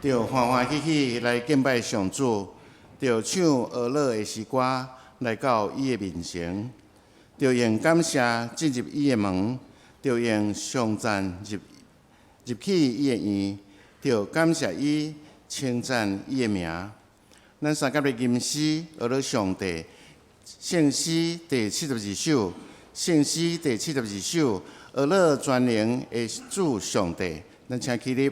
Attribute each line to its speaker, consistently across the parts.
Speaker 1: 著歡歡喜喜來敬拜上主，著唱呵樂的詩歌來到伊的面前，著用感謝進入伊的門，著用頌讚入去伊的院，著感謝伊，稱讚伊的名。咱三甲來吟詩呵樂上帝，聖詩第七十二首，聖詩第七十二首，呵樂全能的主上帝，咱請起立。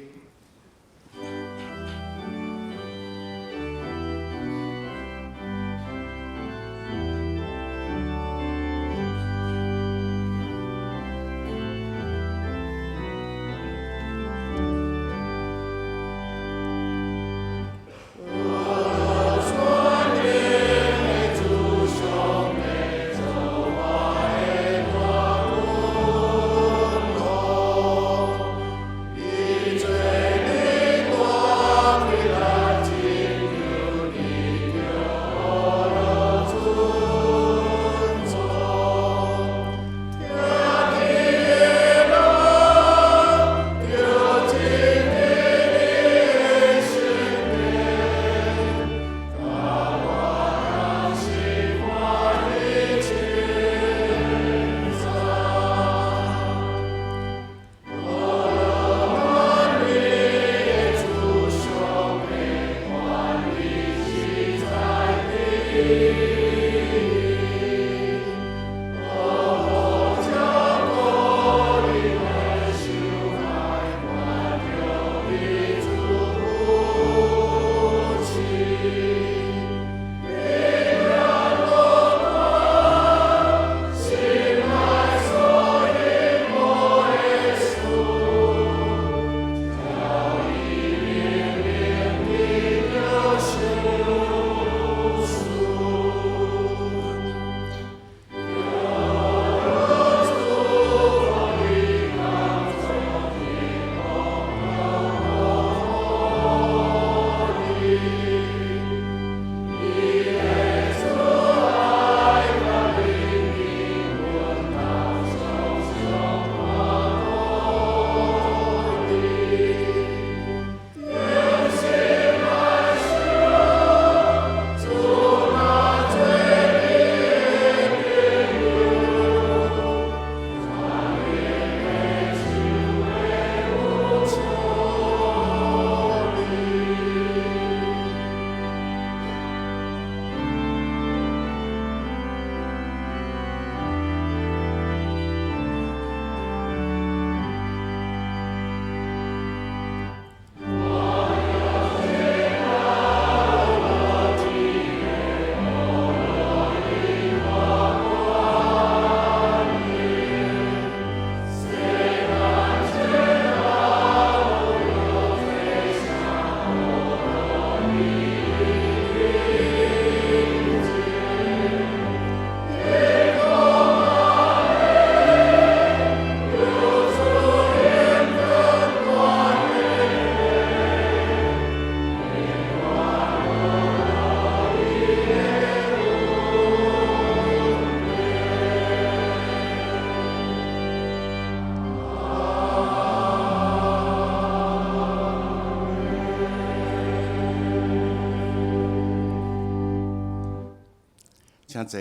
Speaker 1: 請坐。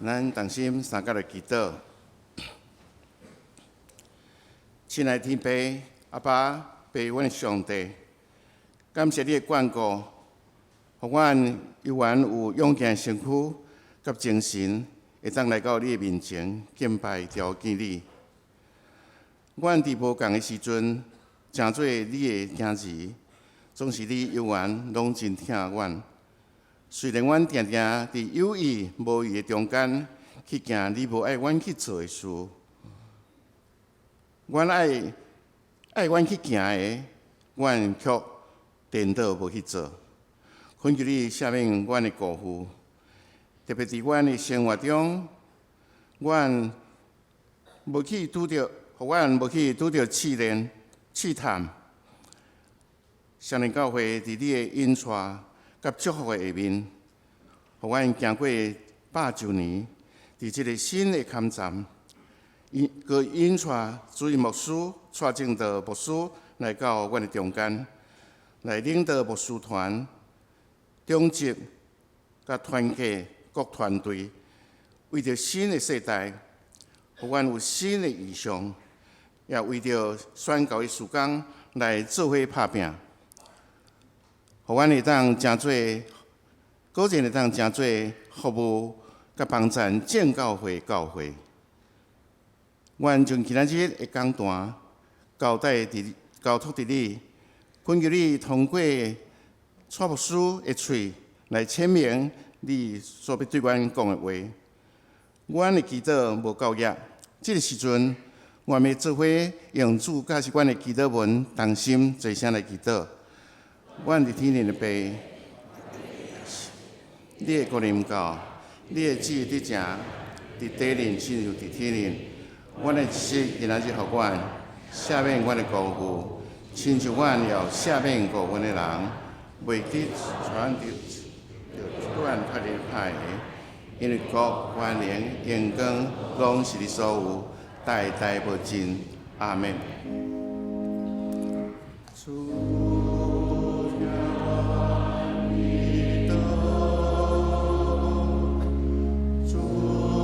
Speaker 1: 咱同心相佮來祈禱。親愛的天父，阿爸，父阮的上帝，感謝你的眷顧，予阮猶原有勇健的身軀佮精神，會當來到你的面前敬拜朝見你。阮佇無仝的時陣，成做你的囝兒，總是你猶原攏真疼阮。雖然阮定定佇有意無意的中間去行你無愛阮去做的事，阮愛愛阮去行的，阮卻顛倒無去做。懇求你赦免阮的辜負，特別佇阮的生活中，阮無去拄著，予阮無去拄著試煉、試探。雙連教會佇你的引帶佮祝福的下面，予阮行過百週年，佇這个新的坎站，引閣引帶主任牧師、蔡正道牧師來到阮的中間，來領導牧師團、長執佮團契各團隊，為著新的世代，予阮有新的異象，也為著宣教的事工來做伙拍拚，予阮會當成做，果真會當成做服務佮幫贊正教會教會。阮將今仔日的講壇交代佇交託佇你，懇求你通過蔡牧師的喙來闡明你所欲對阮講的話。阮的祈禱無夠額，這个時陣，阮欲做伙用主教示阮的祈禱文，同心齊聲來祈禱。阮佇天頂的父，你的國臨到，你的旨意得成，佇地頂親像佇天頂。阮的一食今仔日予阮，赦免阮的辜負，親像阮也有赦免過阮的人，袂得帶阮著阮脫離歹的，因為國、權能、榮光，攏是你所有，代代無盡。阿們。主聽我祈禱，主聽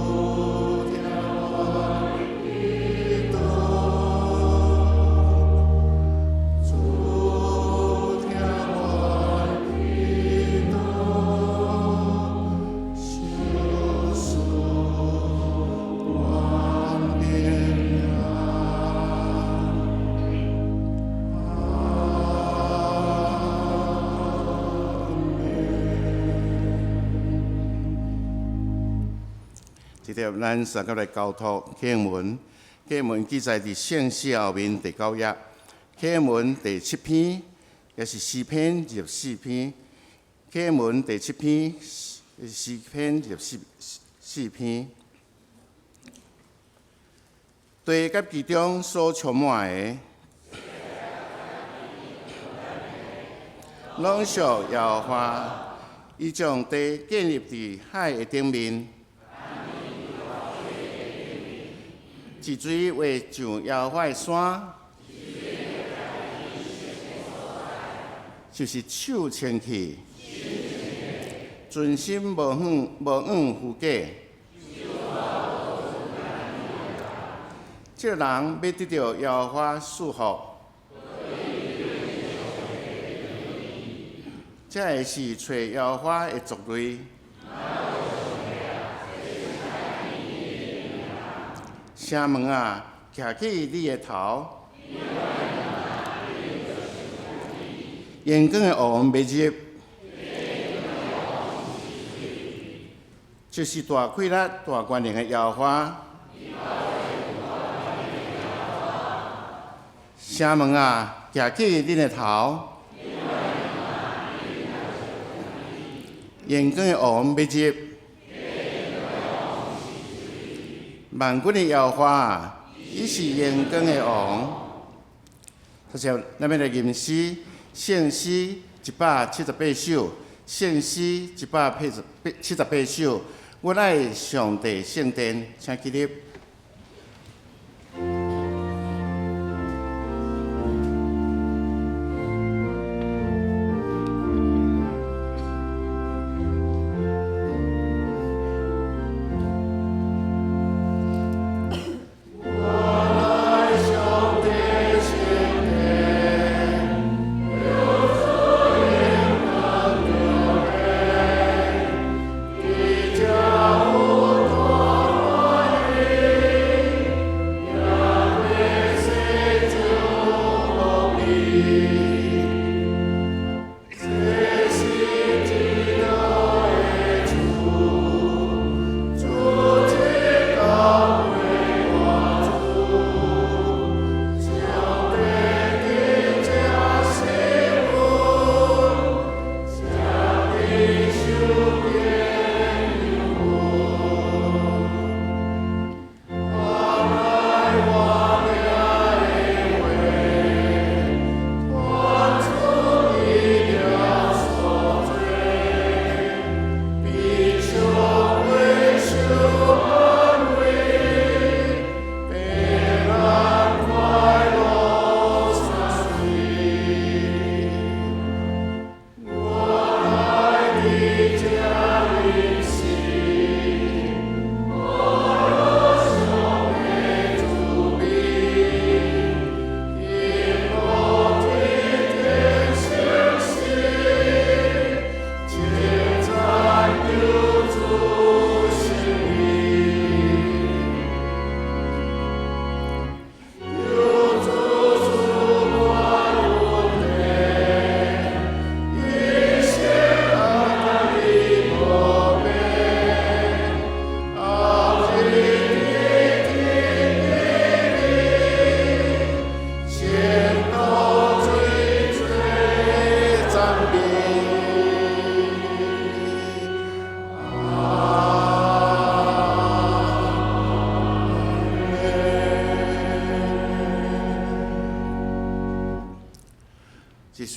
Speaker 1: 我祈禱，主聽我祈禱，求賜阮平安。阿們。這條咱三個來交託經文，經文記載佇聖書後面第九頁，經文第七篇，也是詩篇24篇。經文第七篇，詩篇24篇。地佮其中所充滿的，攏屬耶和華。伊將地建立佇海的頂面，一水劃上耶和華的山，就是手清氣，存心無向無往虛假。這个人欲得著耶和華賜福，這个是揣耶和華的族類。城門啊，徛起你的頭，榮光的王欲入，就是大氣力、大權能的耶和華。城門啊，徛起恁的頭，榮光的王欲入，萬軍的耶和華，伊是榮光的王。首先，咱欲來吟詩，聖詩178首，聖詩178首。我愛上帝聖殿，請起立。我愛上帝聖殿，有主榮光中間，佇遮有大歡喜。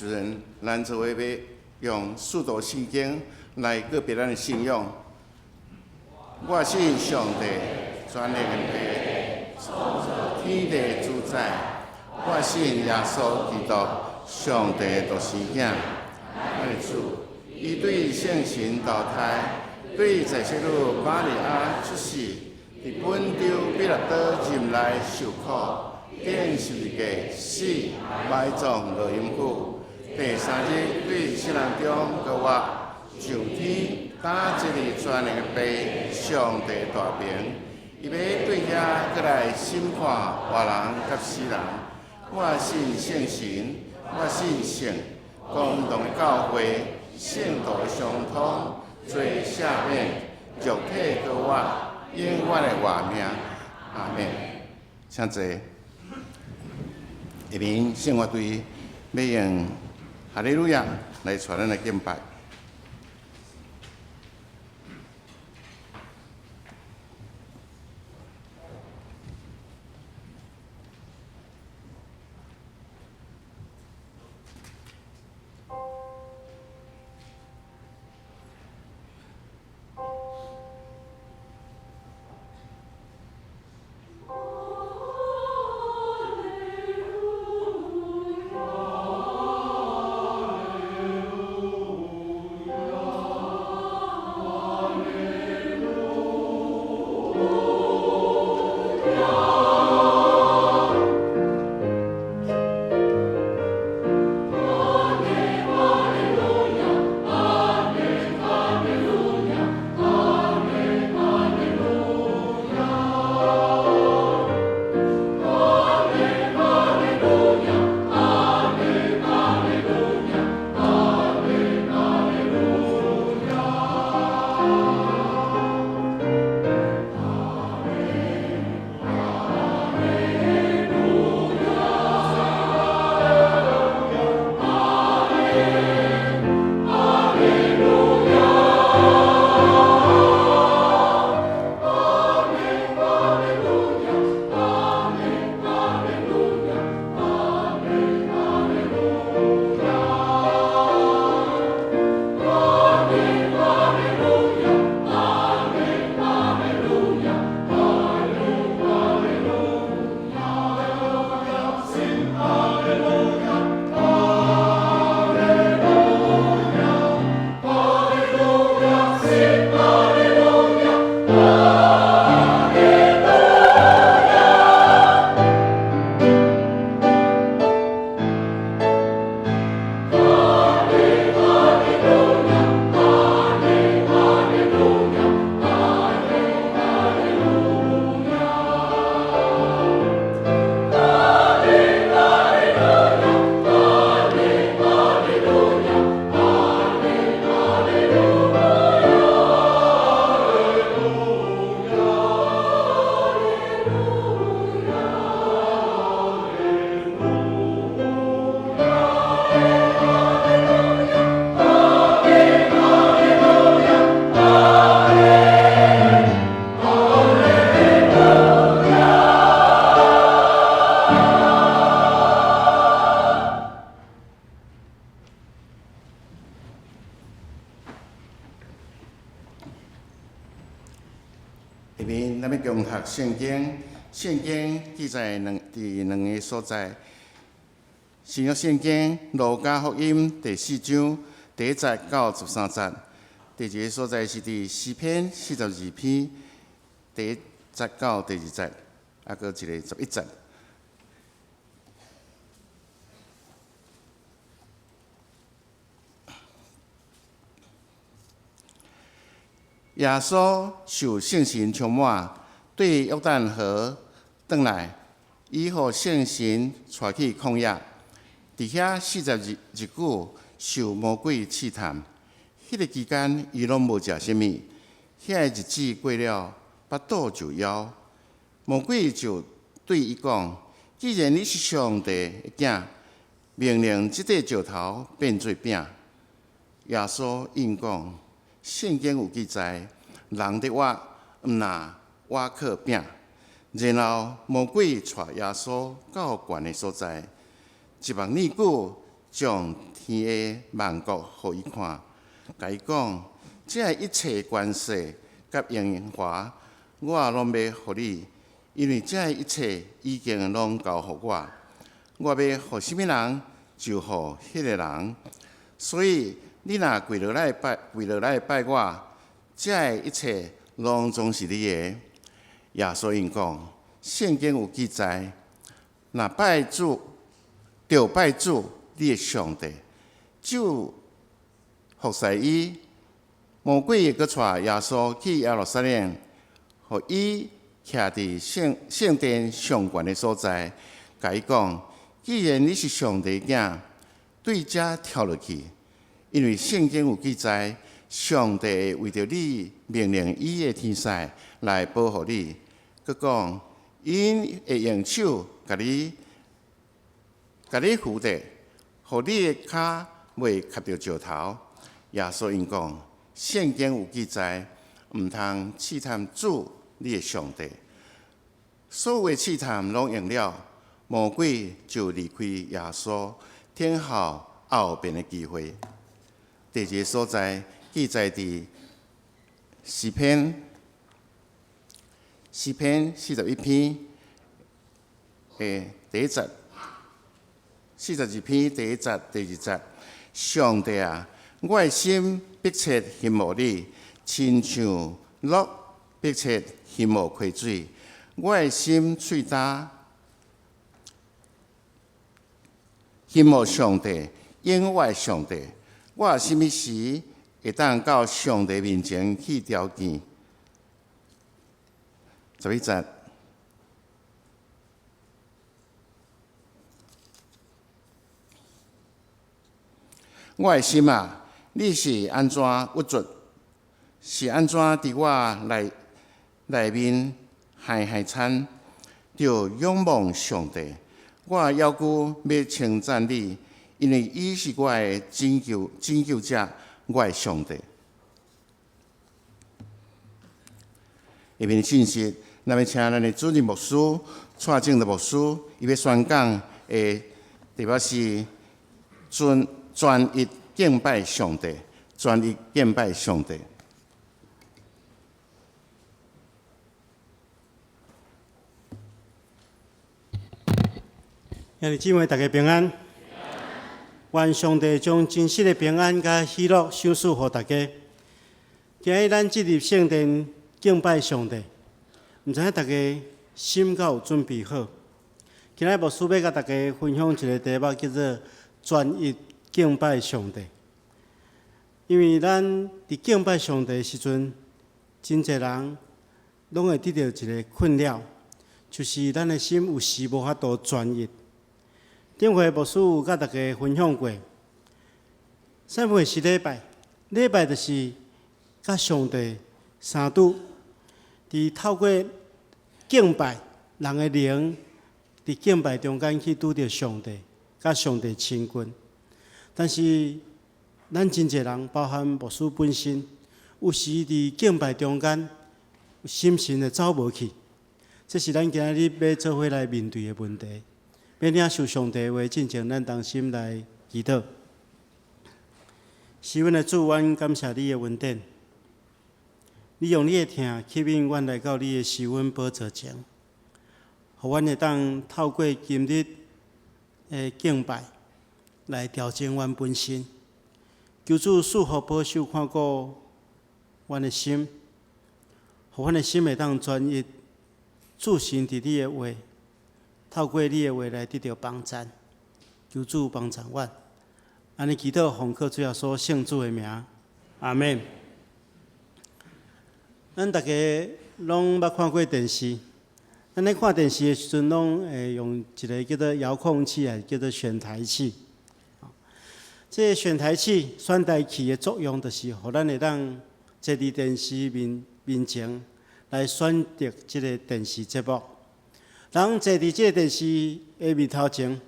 Speaker 1: 時陣，咱做伙欲用使徒信經來告白咱的信仰。我信上帝，全能的父，創造天地主宰。我信耶穌基督，上帝的獨生囝，咱的主。伊對聖神投胎，對在聖女瑪利亞出世，佇本丟彼拉多任內受苦，釘十字架死，埋葬落陰府。第三日對死人中復活，上天，擔坐佇全能的父上帝大爿，伊欲對遐閣來審判活人佮死人。我信聖神，我信聖公同的教會，聖徒的相通，罪赦免，肉體復活，永遠的活命。阿們。請坐。下面聖樂隊欲用哈利路亞來帶咱來敬拜。下面咱欲共讀聖經，聖經記載兩佇兩个所在。新約聖經路加福音第四章第一節到十三節，第二个所在是佇詩篇四十二篇第一節到第二節，啊，閣一个十一節。耶穌受聖神充滿，對約旦河轉來，伊予聖神帶去曠野，佇遐四十日日久受魔鬼試探。彼个期間，伊攏無食啥物。遐个日子過了，腹肚就枵。魔鬼就對伊講：既然你是上帝的囝，命令這塊石頭變做餅。耶穌應講：聖經有記載，人得活，毋若倚靠餅。然後魔鬼帶耶穌到懸的所在，一目爾久，將天的萬國予伊看，共伊講：這一切權勢佮榮華，我攏欲予你，因為這一切已經攏交予我。我欲予啥物人，就予彼个人。所以你若跪落來拜，跪落來拜我，這一切攏總是你的。耶穌應講：聖經有記載，若拜主，著拜主，你的上帝，就服侍伊。魔鬼閣帶耶穌去耶路撒冷，予伊徛佇聖聖殿上懸的所在，共伊講：既然你是上帝囝，對遮跳落去，因為聖經有記載，上帝會為著你命令伊的天使來保護你。閣講，𪜶會用手共你共你扶著，予你的跤袂磕著石頭。耶穌應講：聖經有記載，毋通試探主你的上帝。所有的試探攏應了，魔鬼就離開耶穌，等候後邊的機會。第二个所在記載佇詩篇，詩篇41篇的第一節，42篇第一節、第二節。上帝啊，我的心迫切希望你，親像鹿迫切希望溪水。我的心喙焦，希望上帝，永活的上帝。我啥物時會當到上帝面前去朝見？11節。我的心啊，你是按怎鬱卒？是按怎佇我內內面害害慘？著仰望上帝，我猶閣欲稱讚你，因為伊是我的拯救拯救者，我的上帝。下面的信息，咱欲請咱的主任牧師蔡正德牧師，伊欲宣講的題目是專專一敬拜上帝，專一敬拜上帝。
Speaker 2: 兄弟姊妹，大家平安。願上帝將真實的平安佮喜樂賞賜予大家。今日咱進入聖殿敬拜上帝，毋知影大家心敢有準備好？今日牧師欲共大家分享一个題目，叫做專一敬拜上帝。因為咱佇敬拜上帝的時陣，真濟人攏會得著一个困擾，就是咱的心有時無法度專一。頂回牧師有佮大家分享過，啥物是禮拜？禮拜就是佮上帝相拄，佇透過敬拜，人的靈佇敬拜中間去拄著上帝，佮上帝親近。但是咱真濟人，包含牧師本身，有時佇敬拜中間，心神會走無去。這是咱今日欲做伙來面對的問題。欲領受上帝話進前，咱同心來祈禱。是阮的主，阮感謝你的恩典。你用你的疼吸引阮來到你的施恩寶座前，予阮會當透過今日的敬拜來調整阮本身。求主賜福保守看顧阮的心，予阮的心會當專一注神佇你的話。透過你的話來得著幫贊，求主幫贊阮。按呢祈禱，奉靠主耶穌聖子的名，阿們。咱逐家攏捌看過電視，咱咧看電視的時陣，攏會用一个叫做遙控器，還是叫做選台器。這个選台器、選台器的作用，就是予咱會當坐佇電視面面前來選擇這个電視節目。人坐佇這个電視的面頭前，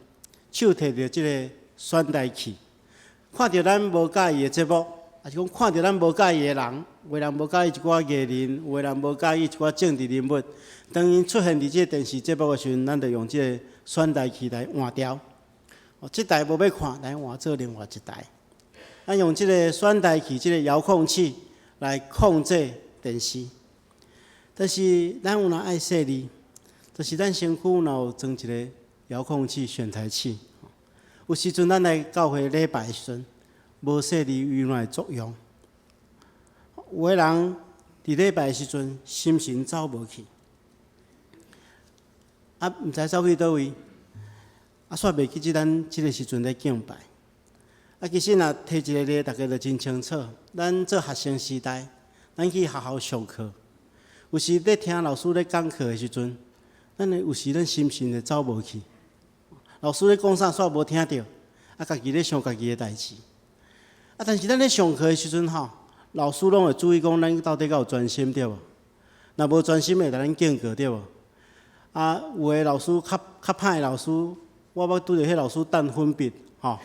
Speaker 2: 手提著這个選台器，看著咱無佮意的節目，抑是講看著咱無佮意的人，有的人無佮意一寡藝人，有的人無佮意一寡政治人物。當𪜶出現佇這个電視節目的時陣，咱就用這个選台器來換掉。哦，這台無欲看，來換做另外一台。咱用這个選台器，這个遙控器來控制電視。但是咱有若愛細膩，就是咱身軀若有裝一个遙控器、選台器。有時陣咱來教會禮拜的時陣，無細膩有哪會作用？有的人佇禮拜的時陣心神走無去，啊，毋知走去佗位，啊，煞袂記得咱這个時陣咧敬拜。啊，其實若提一个例，大家就真清楚。咱做學生時代，咱去學校上課，有時咧聽老師咧講課的時陣，咱會有時咱心神會走無去。老師咧講啥，煞無聽著，啊，家己咧想家己的代誌。啊，但是咱咧上課的時陣吼，老師攏會注意講，咱到底敢有專心對無？若無專心會共咱警告對無？啊，有的老師較較歹的老師，我捌拄著彼老師擲粉筆吼，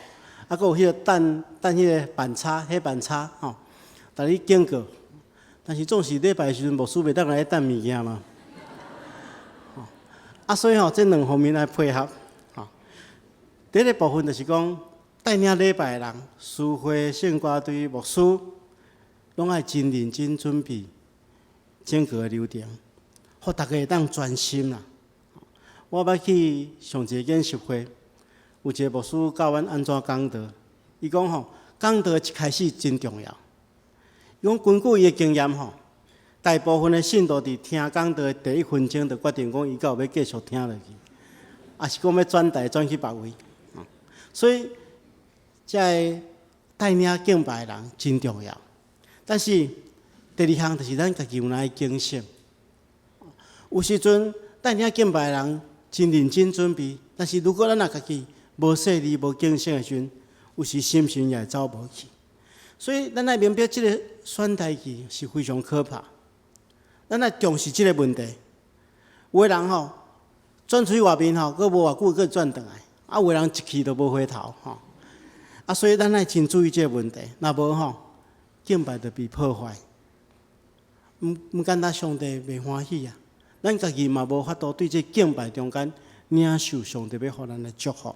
Speaker 2: 啊，閣有彼個擲擲彼个板擦，黑板擦吼，共你警告。但是總是禮拜的時陣，牧師袂當來擲物件嘛。啊，所以吼，這兩方面來配合。吼，第一个部分就是講，帶領禮拜的人，司會、聖歌隊、牧師，攏愛真認真準備整個的流程，予大家會當專心啦。我捌去上一个研習會，有一个牧師教阮按怎講道。伊講吼，講道一開始真重要。伊講根據伊的經驗吼，大部分的信徒佇聽講道的第一分鐘就決定講伊敢有欲繼續聽落去，抑是講欲轉台轉去別位。所以，這个帶領敬拜的人真重要。但是第二項就是咱家己有愛警醒。有時陣帶領敬拜的人真認真準備，但是如果咱若家己無細膩、無警醒的時陣，有時心神也會走無去。所以咱愛明白這个選台器是非常可怕。咱愛重視這个問題。有的人吼轉出去外面吼，閣無偌久閣轉轉來，啊，有的人一去就無回頭吼。啊，所以咱愛真注意這个問題，若無吼，敬拜就被破壞。毋毋簡單上帝袂歡喜啊！咱家己嘛無法度對這敬拜中間領受上帝欲予咱的祝福。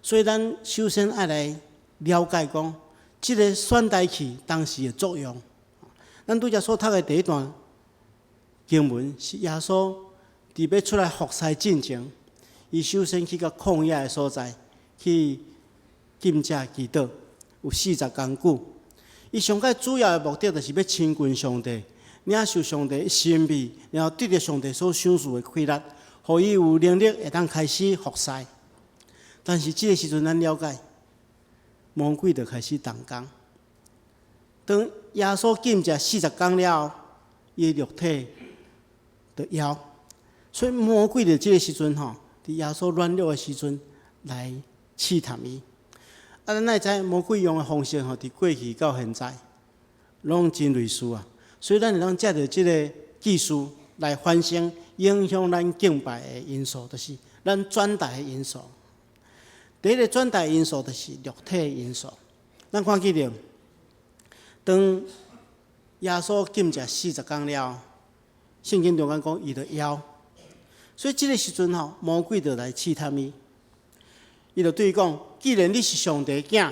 Speaker 2: 所以咱首先愛來了解講，這个選台器當時的作用。咱拄才所讀的第一段經文是耶穌佇欲出來服侍進前，伊首先去到曠野的所在去禁食祈禱，有四十工久。伊上蓋主要的目的就是欲親近上帝，領受上帝的心意，然後得著上帝所賞賜的氣力，予伊有能力會當開始服侍。但是這个時陣，咱了解，魔鬼就開始動工。當耶穌禁食四十工了後，伊的肉體就枵，所以魔鬼佇這个時陣吼，佇耶穌軟弱的時陣來試探伊。啊，咱會知魔鬼用的方式吼，佇過去到現在，攏真類似啊。所以咱會當藉著這个技術來反省影響咱敬拜的因素，就是咱轉台的因素。第一个轉台因素就是肉體的因素。咱看見著，當耶穌禁食四十工了，聖經中間講伊就枵，所以這个時陣吼，魔鬼就來試探伊。伊就對伊講：既然你是上帝囝，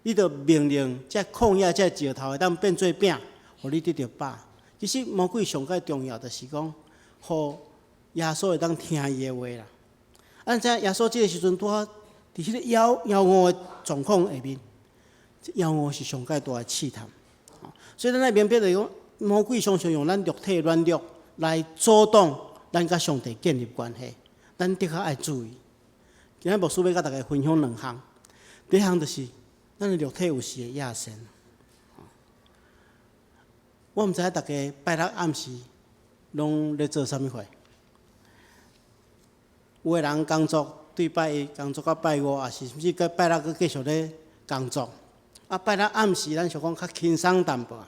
Speaker 2: 你就命令這曠野這石頭會當變做餅，予你得著飽。其實魔鬼上蓋重要就是講，予耶穌會當聽伊的話啦。啊，知耶穌這个時陣拄好佇彼个枵枵餓的狀況下面，枵餓是上蓋大的試探。所以咱愛明白就是講，魔鬼常常用咱肉體軟弱來阻擋咱佮上帝建立關係，咱的確愛注意。今仔牧師欲佮大家分享兩項，第一項就是咱的肉體有時會野性。我毋知影大家拜六暗時攏咧做啥物貨？有的人工作對拜一工作到拜五，抑是甚至閣拜六閣繼續咧工作。啊，拜六暗時咱想講較輕鬆淡薄，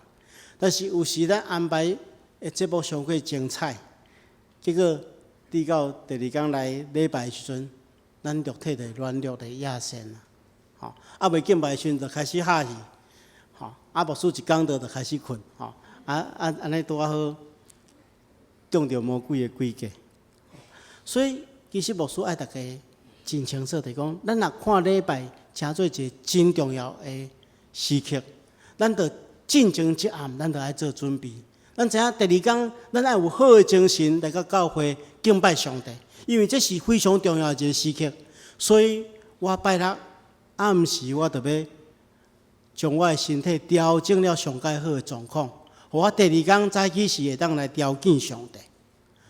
Speaker 2: 但是有時咱安排的節目傷過精彩，結果佇到第二工來禮拜的時陣，咱肉體就軟弱，就野性啊！吼，啊未敬拜的時陣就開始哈氣，吼，啊牧師一講道就開始睏，吼，啊啊按呢拄仔好中著魔鬼的詭計。所以其實牧師愛大家真清楚，就是講，咱若看禮拜，成做一个真重要的時刻，咱著進前一暗，咱著愛做準備。咱知影第二工，咱愛有好的精神來到教會敬拜上帝，因為這是非常重要的一个時刻。所以我拜六暗時，我著欲將我的身體調整了上蓋好的狀況，予我第二工早起時會當來朝見上帝。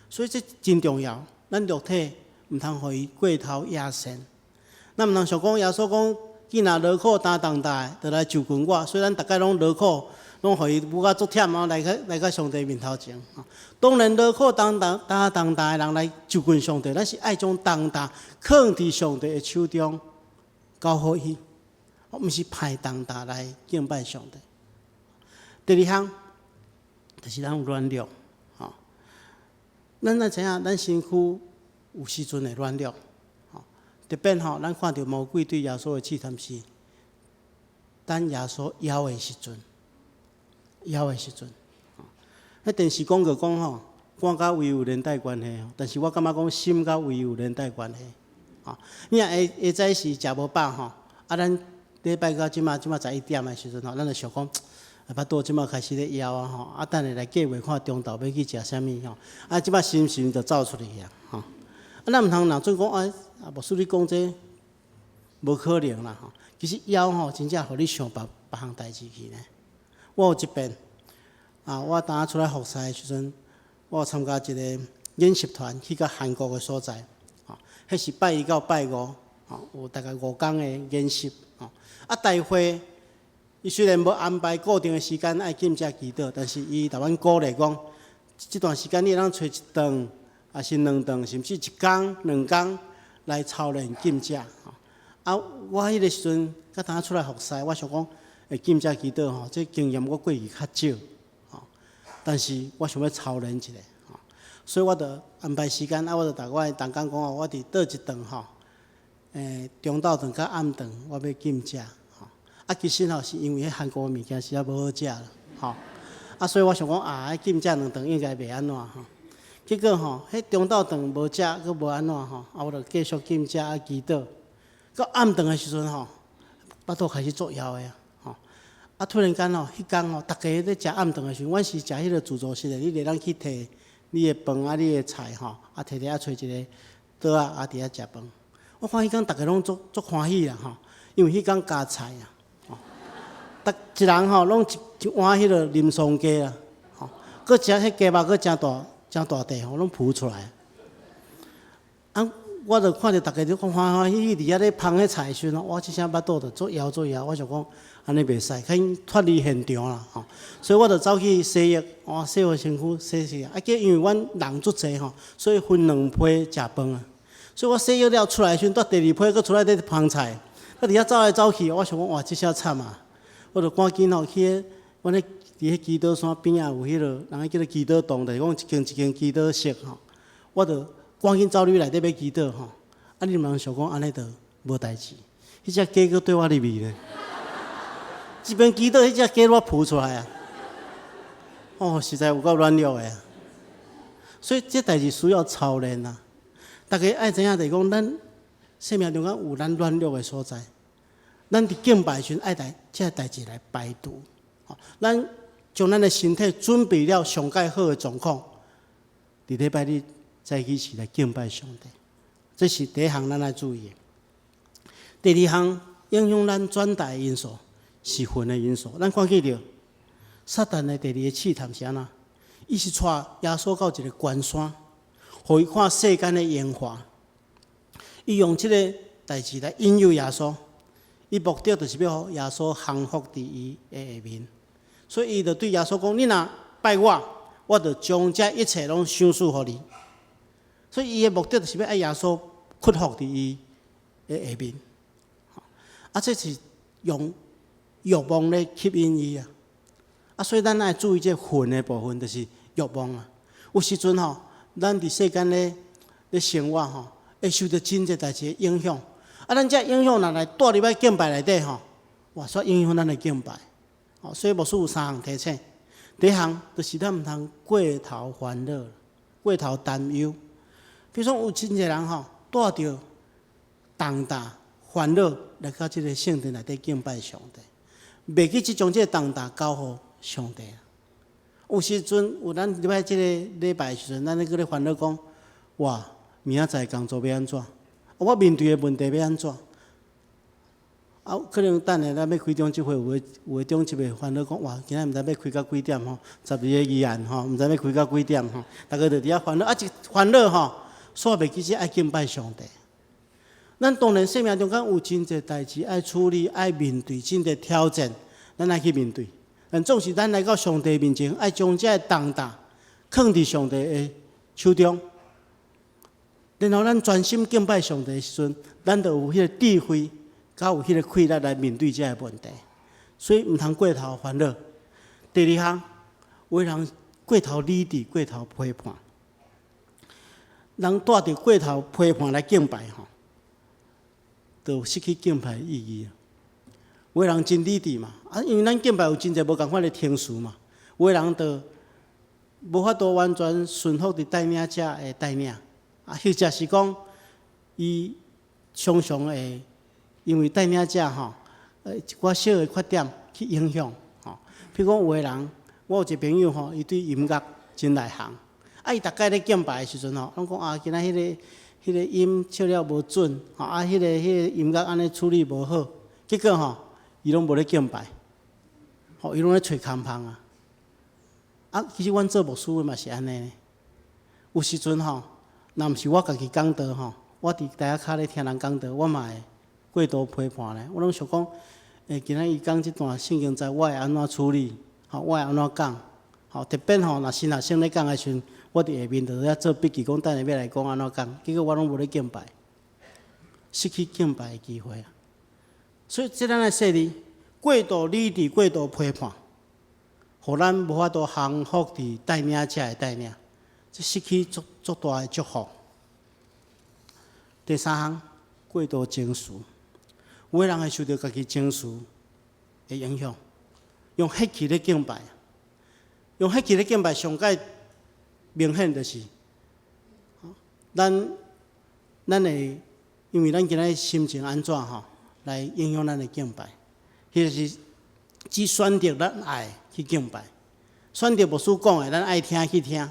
Speaker 2: 所以這真重要，咱肉體毋通予伊過頭野性。咱毋通想講耶穌講，囝若勞苦擔重擔的，就來就近我。所以咱逐家攏勞苦，攏予伊舞甲足忝啊，來到上帝面頭前。當然勞苦擔重擔的人來就近上帝，咱是愛將重擔囥佇上帝的手中，交予伊，毋是排重擔來敬拜上帝。第二項就是咱有軟弱，吼。咱愛知影，咱身軀有時陣會軟弱，吼。特別吼，咱看著魔鬼對耶穌的試探是，等耶穌枵的時陣，枵的時陣。彼電視廣告講吼，肝佮胃有連帶關係，但是我感覺講心佮胃有連帶關係。吼，你若下下早時食無飽吼，啊，咱禮拜到這馬這馬11點的時陣吼，咱就想講，腹肚這馬開始咧枵啊吼，啊，等下來計劃看中晝欲去食啥物吼，啊，這馬心神就走出去啊，吼。啊，咱毋通若準講啊，牧師你講這無可能啦吼。其實枵吼，真正予你想別別項代誌去呢。我有一遍，啊，我當初出來服侍的時陣，我有參加一个研習團去到韓國的所在，吼，彼是拜一到拜五，吼，有大概5工的研習，吼。啊，大會伊雖然無安排固定的時間愛禁食祈禱，但是伊共阮鼓勵講，這段時間你會當揣一頓，抑是兩頓，甚至一工、兩工來操練禁食。吼。啊，我彼个時陣，才當出來服侍，我想講會禁食祈禱吼，這經驗我過去較少，吼。但是我想欲操練一下，吼，所以我就安排時間，啊，我就逐我的同工講哦，我佇佗一頓吼，中晝頓佮暗頓，我欲禁食，吼。啊，其實吼是因為彼韓國的物件實在無好食啦，吼。啊，所以我想講啊，禁食兩頓應該袂按怎吼。結果吼，彼中晝頓無食，閣無按怎吼，啊，我就繼續禁食啊祈禱。到暗頓的時陣吼，腹肚開始作枵的啊，吼。啊，突然間吼，彼工吼，逐家咧食暗頓的時陣，阮是食彼个自助式的，你會當去提你的飯啊，你的菜吼，啊，提提啊，揣一个桌仔啊，佇遐食飯。我看彼工逐家攏足足歡喜啦吼，因為彼工加菜啊，吼，逐一人吼攏一碗彼个啉爽雞啊，吼，閣食彼雞肉閣誠大誠大塊吼，攏浮出來。啊，我就看著逐家都歡歡喜喜佇遐咧芳彼菜的時陣，我這聲腹肚就作枵作枵，我想講按呢袂使，較緊脫離現場啦吼。所以我就走去洗浴，我洗好身軀，洗洗啊，結因為阮人足濟吼，所以分兩批食飯啊。所以我洗浴了出來的時陣，拄第二批閣出來咧芳菜，閣佇遐走來走去，我想講哇，這下慘啊！我就趕緊吼去，阮咧佇彼祈禱山邊仔有彼个，人彼叫做祈禱洞，就是講一間一間祈禱室吼。我就趕緊走入去內底欲祈禱吼。啊，你毋通想講按呢就無代誌，彼隻雞閣綴我入去咧。一邊祈禱，彼隻雞煞浮出來啊！哦，實在有夠軟弱的。所以這代誌需要操練啊！逐家愛知影，就是講咱生命中間有咱軟弱的所在，咱佇敬拜時陣愛來這个代誌來排除。咱將咱的身體準備了上蓋好的狀況，佇禮拜日早起時來敬拜上帝，這是第一項咱愛注意的。第二項影響咱轉台的因素是魂的因素。咱看見著撒旦的第二個試探是按怎？伊是帶耶穌到一個懸山，予伊看世間的榮華。伊用這个代誌來引誘耶穌，伊目的就是欲予耶穌降服佇伊的下面。所以伊就對耶穌講：你若拜我，我就將這一切攏賞賜予你。所以伊的目的就是欲愛耶穌屈服佇伊的下面。啊，這是用欲望咧吸引伊啊！啊，所以咱愛注意這魂的部分，就是欲望啊。有時陣吼，咱佇世間咧咧生活吼，會受著真濟代誌的影響。啊，咱這影響若來帶入來敬拜內底吼，哇，煞影響咱的敬拜。哦，所以牧師有三項提醒。第一項就是咱毋通過頭煩惱、過頭擔憂。比如說有真濟人吼，帶著重擔煩惱來到這个聖殿內底敬拜上帝，袂記得將這个重擔交予上帝。有時陣有咱入來這个禮拜的時陣，咱咧閣咧煩惱講，哇，明仔載工作欲按怎？我面對的問題欲按怎？啊，可能等下咱欲開中秋會，有的中秋會煩惱講，哇，今仔毋知欲開到幾點吼？12個議案吼，毋知欲開到幾點吼？逐家就佇遐煩惱，啊，一煩惱吼，煞袂記得愛敬拜上帝。咱當然生命中間有真濟代誌愛處理、愛面對，真濟挑戰，咱愛去面對。但總是咱來到上帝面前，愛將這个重擔囥佇上帝的手中。然後咱專心敬拜上帝的時陣，咱就有彼个智慧，佮有彼个氣力來面對這个問題。所以毋通過頭煩惱。第二項，有的人過頭理智、過頭批判，人帶著過頭批判來敬拜吼，就失去敬拜意義。有的人真理智嘛，啊，因為咱敬拜有真濟無仝款的程序嘛。有的人就無法度完全順服佇帶領者的帶領，啊，或者是講，伊常常會因為帶領者吼，一寡小的缺點去影響吼。譬如講，有的人，我有一個朋友吼，伊對音樂真內行，啊，伊逐擺咧敬拜的時陣吼，攏講啊，今仔彼個音唱了無準，吼啊，彼個音樂按呢處理無好，結果吼，伊攏無咧敬拜，吼，伊攏咧揣空縫啊。啊，其實阮做牧師的嘛是按呢。有時陣吼，若毋是我家己講道吼，我佇台仔跤咧聽人講道，我嘛會過度批判咧。我攏想講，今仔伊講這段聖經節，我會按怎處理？吼，我會按怎講？吼，特別吼，若新學生咧講的時陣，我佇下面就咧做筆記，講等下欲來講按怎講，結果我攏無咧敬拜，失去敬拜的機會啊。所以，這咱來細膩，過度理智、過度批判，予咱無法度降服佇帶領者的帶領，這失去足足大的祝福。第三項，過度情緒，有的人會受著家己情緒的影響，用血氣咧敬拜，用血氣咧敬拜，上蓋明顯就是，咱會因為咱今仔心情按怎吼，來影響咱的敬拜，彼個是只選擇咱愛去敬拜，選擇牧師講的，咱愛聽去聽。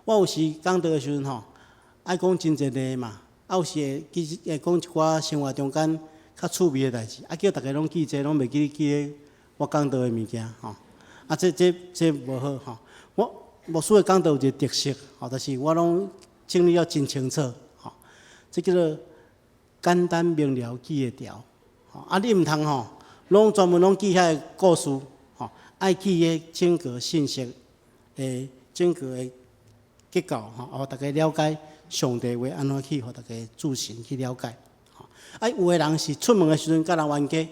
Speaker 2: 我有時講道的時陣吼，愛講真濟例嘛，啊有時會其實會講一寡生活中間較趣味的代誌，啊叫逐家攏記這個，攏袂記記我講道的物件吼。啊，這無好吼。我牧師的講道有一個特色，吼，就是我攏整理了真清楚，吼。這叫做簡單明了記會牢，吼。啊，你毋通吼，攏專門攏記遐个故事，吼，愛記彼整個信息的整個的結構，吼，予逐家了解上帝話按怎去，予逐家注神去了解。吼，啊，有的人是出門的時陣佮人冤家，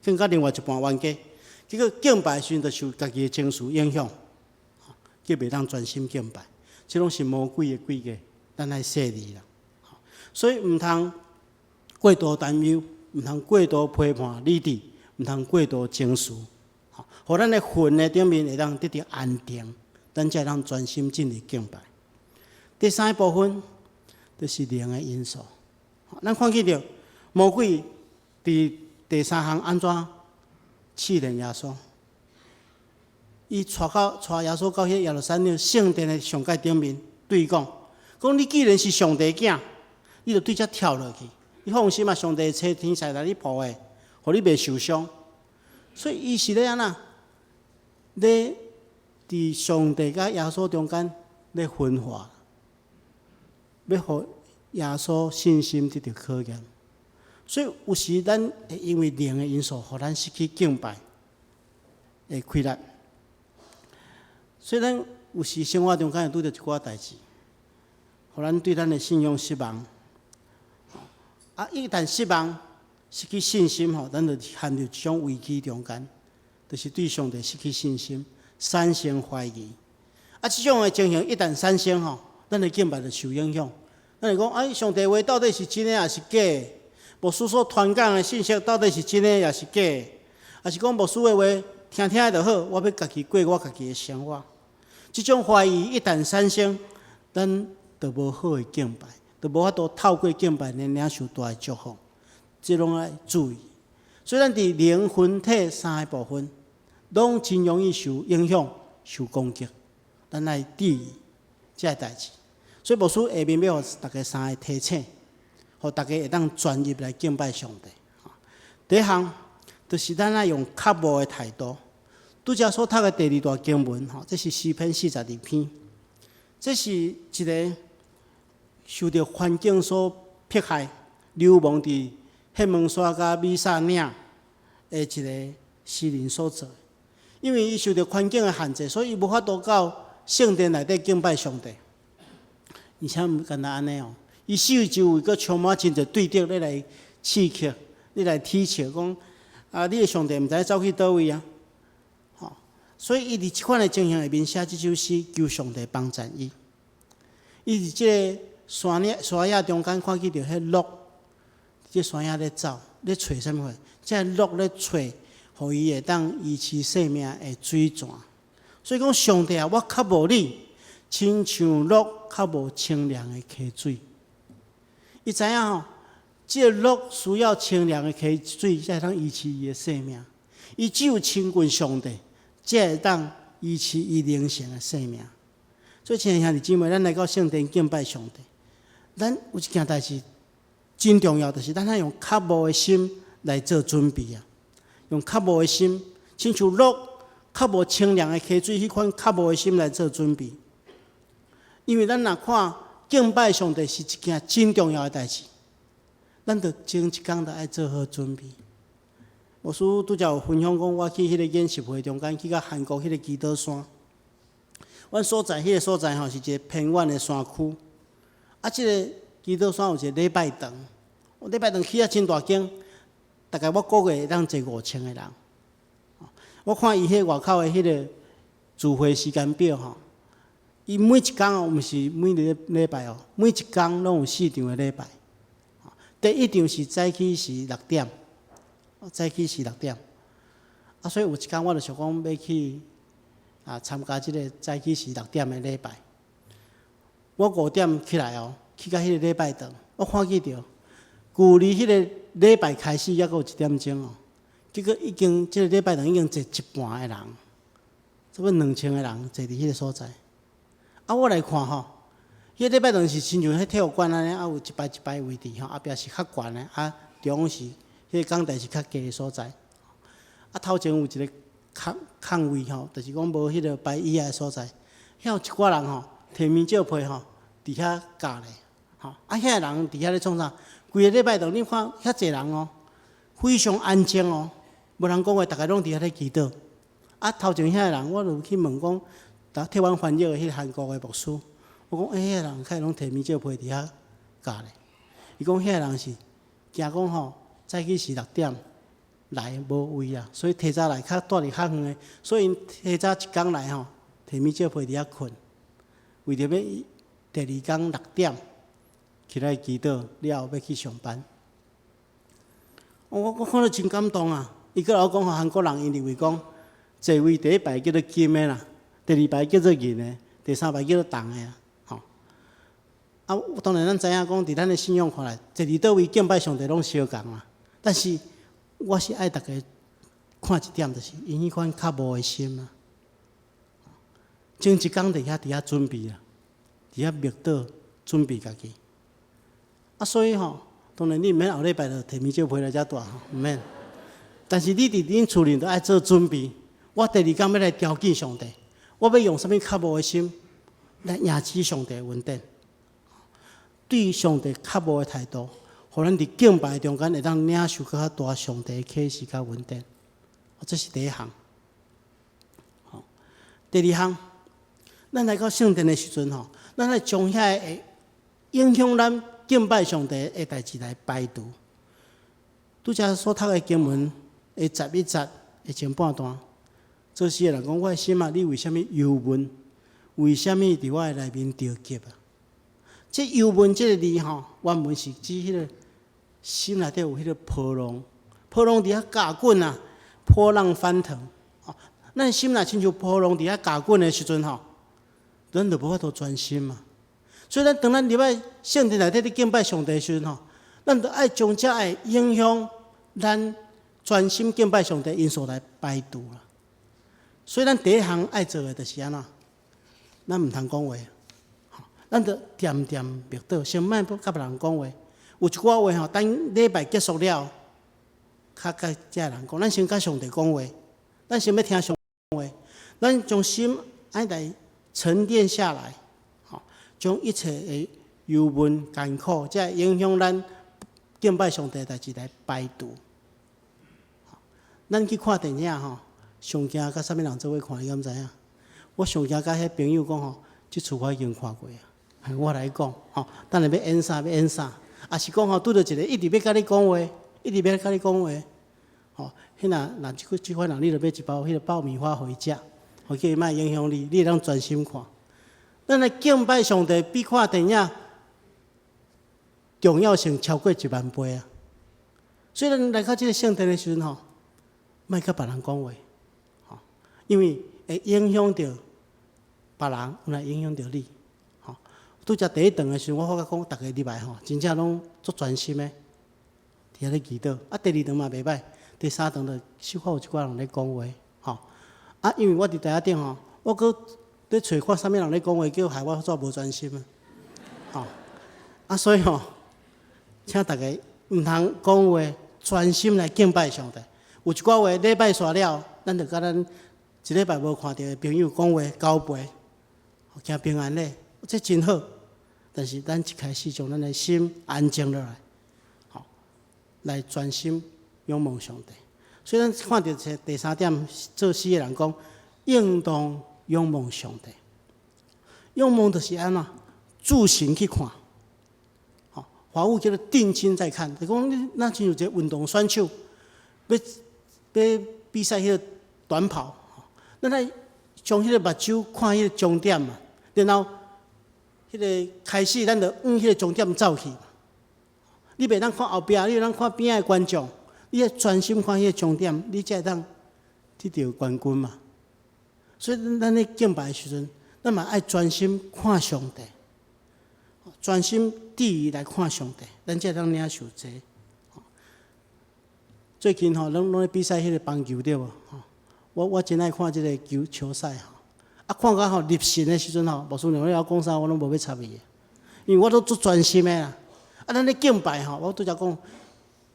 Speaker 2: 去佮另外一半冤家，結果敬拜的時陣就受家己的情緒影響，叫袂當專心敬拜，這攏是魔鬼的詭計，咱愛細膩啦。所以毋通過度擔憂，毋通過度批判理智，毋通過度情緒，吼，予咱的魂的頂面會當得著安定，咱才會當專心進入敬拜。第三個部分就是靈的因素。咱看見著魔鬼佇第三項按怎試煉耶穌？伊帶耶穌到彼耶路撒冷聖殿的上蓋頂面，對伊講：講你既然是上帝囝，你就對遮跳落去。你放心啊，上帝差天使來你保護，予你袂受傷。所以伊是咧按怎？咧佇上帝佮耶穌中間咧分化，欲予耶穌信心得著考驗。所以有時咱會因為靈的因素，予咱失去敬拜的氣力。所以咱有時生活中間會拄著一寡代誌，予咱對咱的信仰失望。啊，一旦失望，失去信心吼，咱就陷入一種危機中間，就是對上帝失去信心，產生懷疑。啊，這種的情形一旦產生吼，咱的敬拜就受影響。咱會講，哎，上帝話到底是真的抑是假的？牧師所傳講的信息到底是真的抑是假的？抑是講牧師的話聽聽就好，我欲家己過我家己的生活。這種懷疑一旦產生，咱就無好的敬拜，就無法度透過敬拜來領受大的祝福，這攏愛注意。所以咱佇靈魂體三个部分，攏真容易受影響、受攻擊，咱愛注意這个代誌。所以牧師下面欲予大家三個提醒，予大家會當專一來敬拜上帝。第一項，就是咱愛用渴慕的態度。拄才所讀的第二段經文，吼，這是詩篇42篇，這是一个受著環境所迫害、流亡佇黑門山佮米薩嶺的一个詩人所做。因為伊受著環境的限制，所以伊無法度到聖殿內底敬拜上帝。而且毋干焦按呢哦，伊四周圍閣充滿真濟對敵咧來刺激，咧來提笑，講啊，你的上帝毋知走去佗位啊！吼，所以伊佇這款的情形下面寫這首詩，求上帝幫贊伊。伊佇這个山嶺山野中間看見著彼鹿，佇山野咧走，咧揣啥物貨？這个鹿咧揣，予伊會當維持性命的水泉。所以講，上帝啊，我渴慕你，親像鹿渴慕清涼的溪水。伊知影吼，這个鹿需要清涼的溪水，才會當維持伊的性命。伊只有親近上帝，才會當維持伊靈性的生命。所以，親愛兄弟姊妹，咱來到聖殿敬拜上帝，咱有一件代誌真重要，就是咱愛用渴慕的心來做準備啊！用渴慕的心，親像鹿渴慕清涼的溪水，彼款渴慕的心來做準備。因為咱若看敬拜上帝是一件真重要的代誌，咱著前一工著愛做好準備。牧師拄才有分享講，我去彼个研習會中間，去到韓國彼个祈禱山。阮所在彼个所在吼，是一个偏遠的山區。啊，這个祈禱山有一个禮拜堂，禮拜堂起啊真大間，大概我估計會當坐5000個人。我看伊彼外口的彼个聚會時間表吼，伊每一工哦，毋是每個禮拜哦，每一工攏有四場的禮拜。第一場是早起時六點，早起時六點。啊，所以有一工我就想講欲去啊參加這个早起時六點的禮拜。我5點起來哦，去到彼个禮拜堂，我看見著，距離彼个禮拜開始猶閣有一點鐘哦，結果已經這个禮拜堂已經坐一半的人，差不多2000個人坐佇彼个所在。啊，我來看吼，彼个禮拜堂是親像彼體育館按呢，啊有一排一排位置吼，後壁是較懸的，啊中是彼个講台是較低的所在。啊，頭前有一个空空位吼，就是講無彼个擺椅仔的所在，遐有一寡人吼，提物借被吼，佇遐咬咧，吼，啊，遐个人佇遐咧創啥？規个禮拜堂你看遐濟人哦，非常安靜哦，無人講話，逐个攏佇遐咧祈禱。啊，頭前遐个人，我就去問講，替阮翻譯的彼个韓國的牧師，我講，欸，遐个人敢會攏提物借被佇遐咬咧？伊講遐个人是驚講吼，早起時六點來無位啊，所以提早來，較蹛佇較遠的，所以𪜶提早一工來吼，提物借被佇遐睏，為著欲第二工六點起來祈禱了後欲去上班。我看了真感動啊！伊閣來講吼，韓國人𪜶認為講，座位第一排叫做金的啦，第二排叫做銀的，第三排叫做銅的啦，吼。啊，當然咱知影講，佇咱的信仰看來，坐佇佗位敬拜上帝攏相仝啦。但是我是愛逐家看一點，就是𪜶彼款渴慕的心啊。前一工佇遐準備啊，佇遐默禱準備家己。啊，所以吼，當然你毋免後禮拜就提物借被來遮蹛吼，毋免。但是你佇恁厝裡都愛做準備。我第二工欲來朝見上帝，我欲用啥物渴慕的心來迎接上帝的恩典。對上帝渴慕的態度，予咱佇敬拜中間會當領受閣較大上帝的啟示佮恩典。這是第一項。好，第二項，咱來到聖殿的時陣吼，咱愛將遐會影響咱敬拜上帝的代誌來排除。拄才所讀的經文的11節的前半段，作詩的人講：我的心啊，你為啥物憂悶？為啥物佇我的內面著急啊？這憂悶這个字吼，原文是指彼个心內底有彼个波浪，波浪佇遐攪滾啊，波浪翻騰。哦，咱心若親像波浪佇遐攪滾的時陣吼，咱就無法度專心嘛。所以咱當咱入來聖殿內底咧敬拜上帝的時陣吼，咱著愛將這會影響咱專心敬拜上帝因素來排除啦。所以咱第一項愛做的就是按怎？咱毋通講話，咱著恬恬默禱，先莫欲佮別人講話。有一寡話吼，等禮拜結束了，較佮遮个人講。咱先佮上帝講話，咱先欲聽上帝話，咱將心愛來沉澱下來，吼，將一切的憂悶、艱苦，這會影響咱敬拜上帝的代誌來排除。咱去看電影吼，上驚佮啥物人做伙看，你敢知影？我上驚佮彼朋友講吼，這齣我已經看過啊，我來講吼，等下欲演啥欲演啥，抑是講吼拄著一个一直欲佮你講話，一直欲佮你講話，吼，彼若若這款人，你著買一包彼个爆米花予伊食，予叫伊莫影響你，你會當專心看。咱來敬拜上帝比看電影重要性超過1萬倍啊！所以咱來到這个聖殿的時陣吼，莫佮別人講話，吼，因為會影響著別人，有來影響著你，吼。拄才第一堂的時陣，我發覺講，逐家入來吼，真正攏足專心的，佇遐咧祈禱。啊，第二堂嘛袂䆀，第三堂就小可有一寡人咧講話，吼。啊，因為我佇台仔頂吼，我閣咧揣看啥物人咧講話，叫害我煞無專心啊，吼。啊，所以吼，請大家毋通講話，專心來敬拜上帝。有一寡話禮拜煞了，咱就佮咱一禮拜無看著的朋友講話交陪，行平安禮，這真好。但是咱一開始將咱的心安靜落來，吼，來專心仰望上帝。所以咱看著這第三點，做詩的人講，應當仰望上帝。仰望就是按怎？注神去看。吼，華語叫做定睛在看。就講你若親像一个運動選手，欲欲比賽彼个短跑，咱愛將彼个目睭看彼个終點嘛，然後彼个開始，咱就往彼個終點走去。你袂當看後壁，你袂當看邊仔的觀眾，你愛專心看彼个終點，你才會當得著冠軍嘛。所以咱咧敬拜的時陣，咱嘛愛專心看上帝，專心致意來看上帝，咱才會當領受這個。最近吼，攏攏咧比賽彼个棒球對無？吼，我真愛看這个球賽吼。啊，看到吼入神的時陣吼，牧師娘咧講啥，我攏無欲插伊，因為我都足專心的啦。啊，咱咧敬拜吼，我拄才講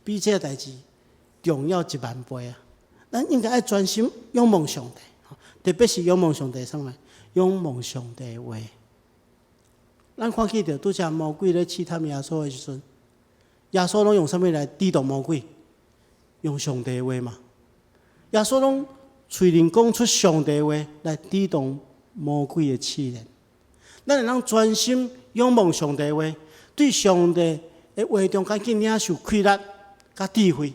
Speaker 2: 比這個代誌重要1萬倍啊！咱應該愛專心仰望上帝，特別是仰望上帝啥物？仰望上帝的話。咱看起著拄才魔鬼咧試探耶穌的時陣，耶穌攏用啥物來抵擋魔鬼？用上帝的話嘛。耶穌攏喙裡講出上帝的話來抵擋魔鬼的試煉。咱會當專心仰望上帝的話，對上帝的話中間去領受氣力、佮智慧，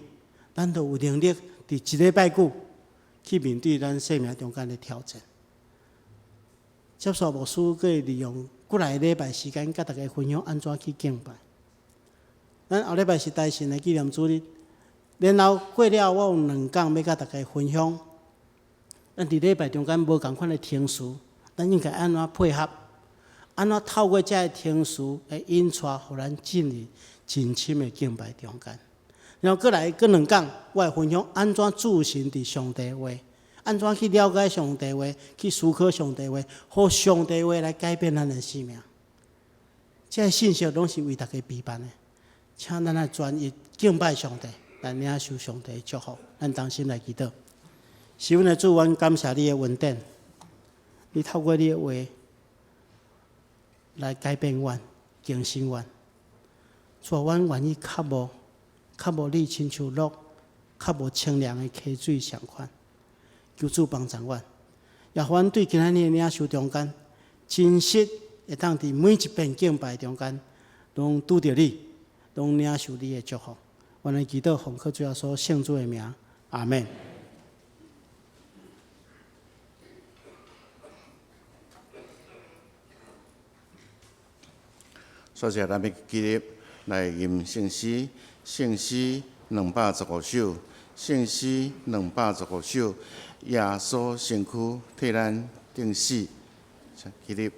Speaker 2: 咱就有能力佇一禮拜久去面對咱生命中間的挑戰。接續牧師閣會利用過來禮拜時間，佮大家分享按怎去敬拜。咱後禮拜是大神的紀念主日，然後過了，我有兩講欲佮大家分享。咱佇禮拜中間無仝款的程序，咱應該按怎配合？按怎透過這个程序的引帶，予咱進入真深的敬拜中間。然後過來閣兩講，我會分享按怎注神佇上帝話，按怎去了解上帝話，去思考上帝話，予上帝話來改變咱的生命。這个信息攏是為大家備辦的，請咱來專一敬拜上帝，來領受上帝的祝福。咱同心來祈禱。是阮的主，阮感謝你的恩典，你透過你的話來改變阮、更新阮。主啊，阮願意渴慕、渴慕你，親像鹿渴慕清涼的溪水仝款。求主幫助阮，也予阮對今仔日的領受中間，真實會當佇每一遍敬拜中間，攏拄著你，攏領受你的祝福。阮來祈禱，奉靠主耶穌聖子的名，阿們。
Speaker 1: 煞來咱欲起立來吟聖詩，聖詩215首，聖詩215首，耶穌身軀替咱釘死，起立。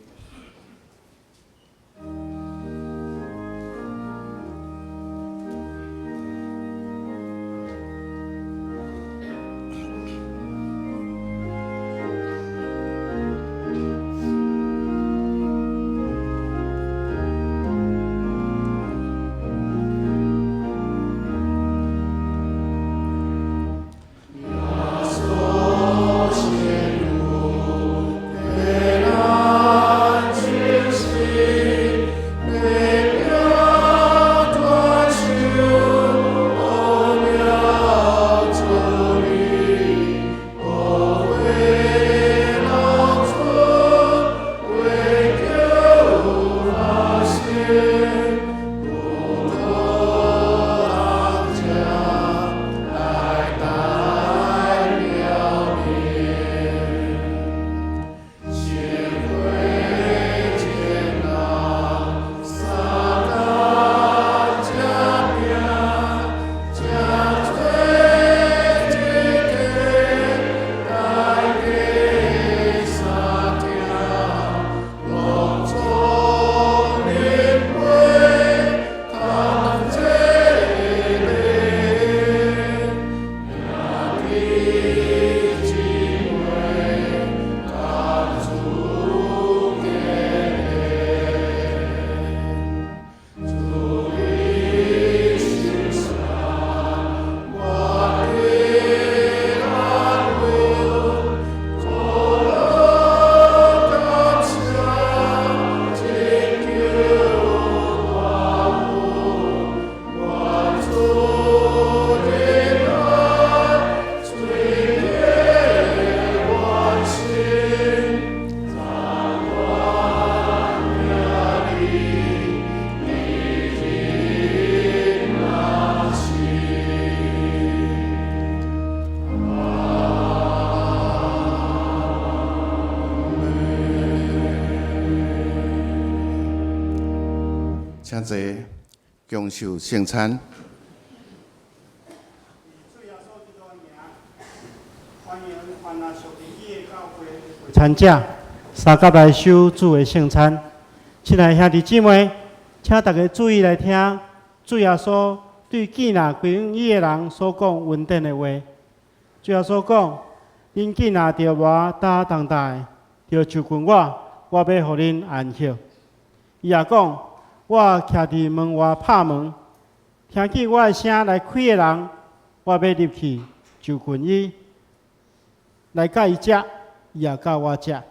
Speaker 1: 請坐，共受聖餐。
Speaker 2: 歡迎凡若屬靈的教會參者，相佮來受主的聖餐。親愛兄弟姊妹，請大家注意來聽，主耶穌對見納歸伊的人所講恩典的話。主耶穌講：恁見若著熱焦重擔的，著就近我，我欲予恁安息。伊也講：我徛佇門外拍門，聽見我的聲來開的人，我欲入去就近伊，來佮伊食，伊也佮我食。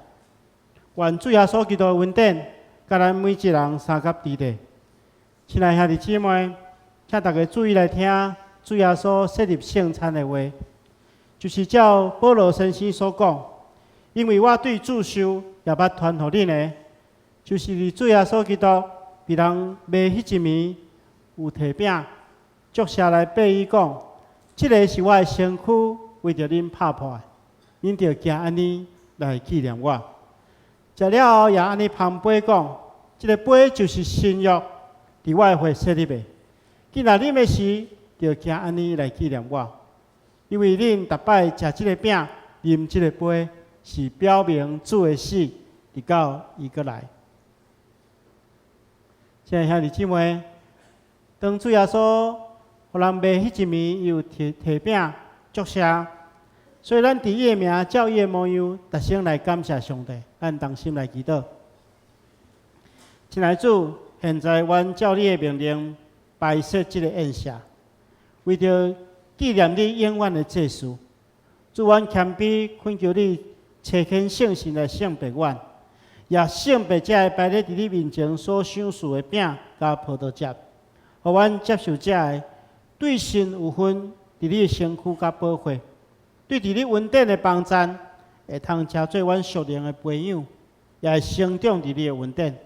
Speaker 2: 願主耶穌基督的恩典，佮咱每一人相佮佇咧。親愛兄弟姊妹，請大家注意來聽主耶穌設立聖餐的話，就是照保羅先生所講，因為我對主受，也捌傳予恁的，就是佇主耶穌基督被人賣彼一暝，有提餅，祝謝來擘伊講：這个是我的身軀，為著恁拍破的，恁著行按呢來紀念我。食了後也按呢捧杯講：這个杯就是新約，佇我的血設立的。見若啉的時，著行按呢來紀念我。因為恁逐擺食這个餅、啉這个杯，是表明主的死，直到伊閣來。親愛兄弟姊妹，當主耶穌予人賣彼一暝，伊有提提餅祝謝，所以咱佇伊的名，照伊的模樣，特生來感謝上帝。咱同心來祈禱。親愛主，現在阮照你的命令擺設這个宴席，為著紀念你永遠的祭事。主，阮謙卑懇求你差遣聖神來聖別阮，也聖別這个擺咧佇你面前所賞賜的餅佮葡萄汁，予阮接受這个對神有份佇你的身軀佮寶血，對佇你恩典的幫贊，會通成做阮屬靈的培養，也會成長佇你的恩典，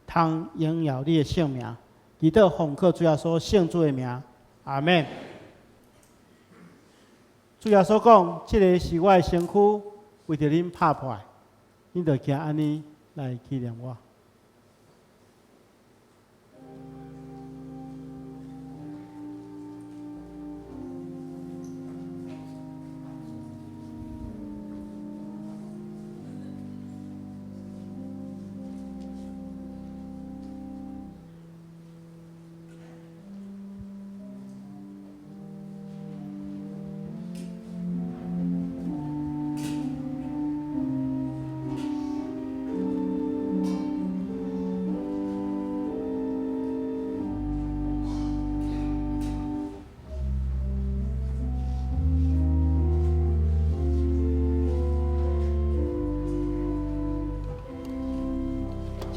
Speaker 2: 通榮耀你的聖名。祈禱奉靠主耶穌聖子的名，阿們。主耶穌講：這个是我的身軀，為著恁拍破的，恁著行按呢來紀念我。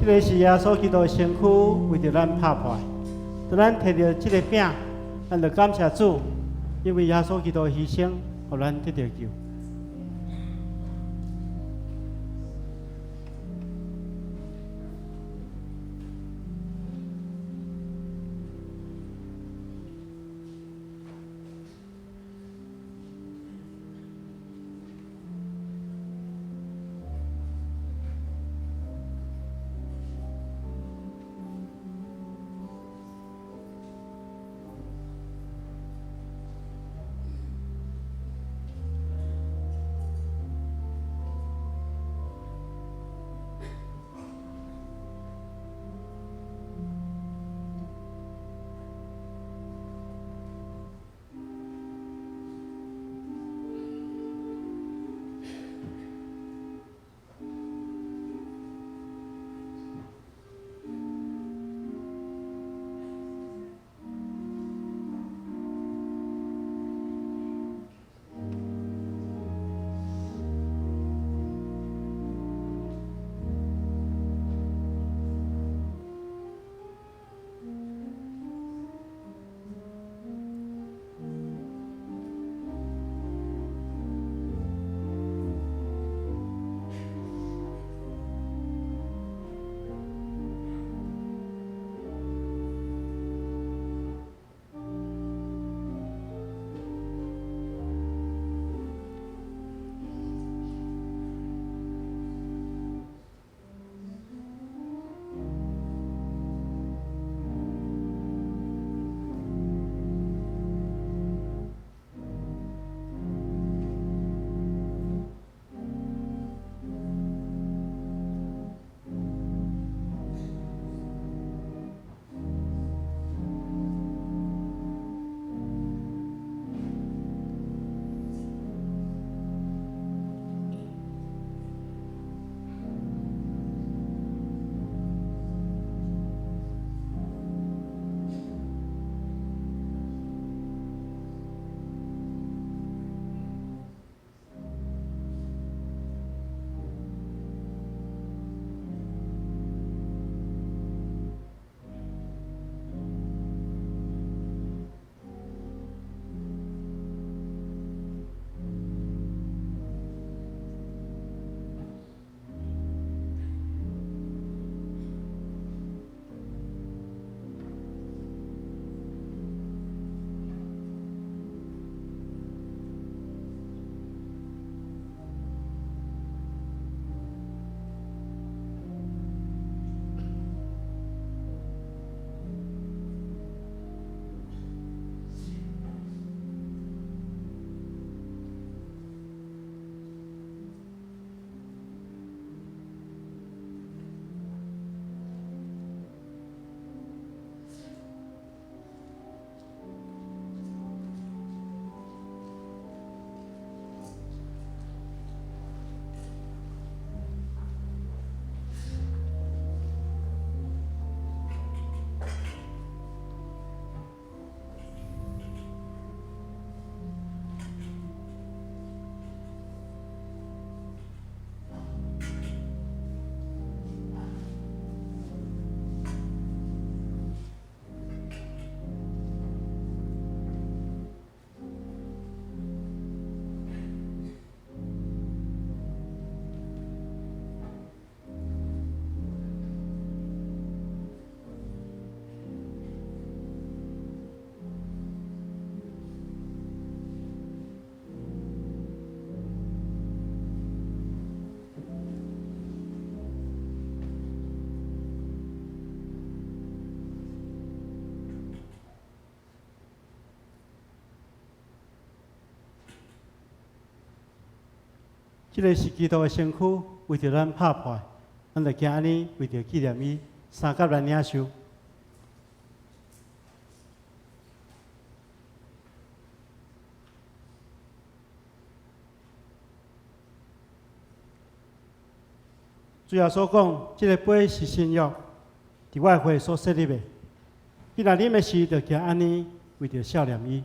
Speaker 2: 這个是耶穌基督的身軀，為著咱拍破的。當咱提著這个餅，咱就感謝主，因為耶穌基督的犧牲，予咱得著救。這个是基督的身軀，為著咱拍破，咱就行按呢，為著紀念伊，相佮來領受。主耶穌講，這个杯是新約，佇我的血所設立的。你若啉的時，就行按呢，為著數念伊。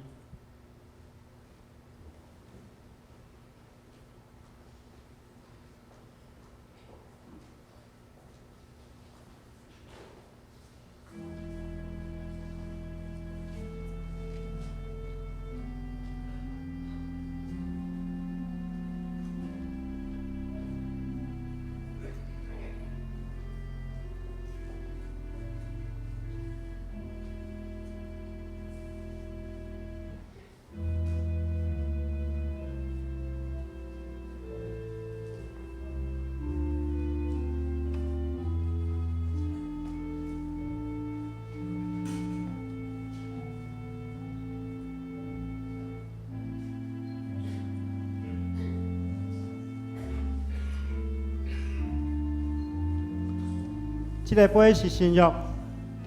Speaker 2: 這个杯是新約，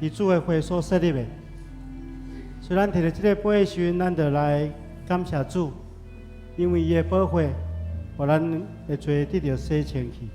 Speaker 2: 佇主的血所設立的。所以咱提著這个杯的時陣，咱就來感謝主，因為伊的寶血，予咱的罪得著洗清去。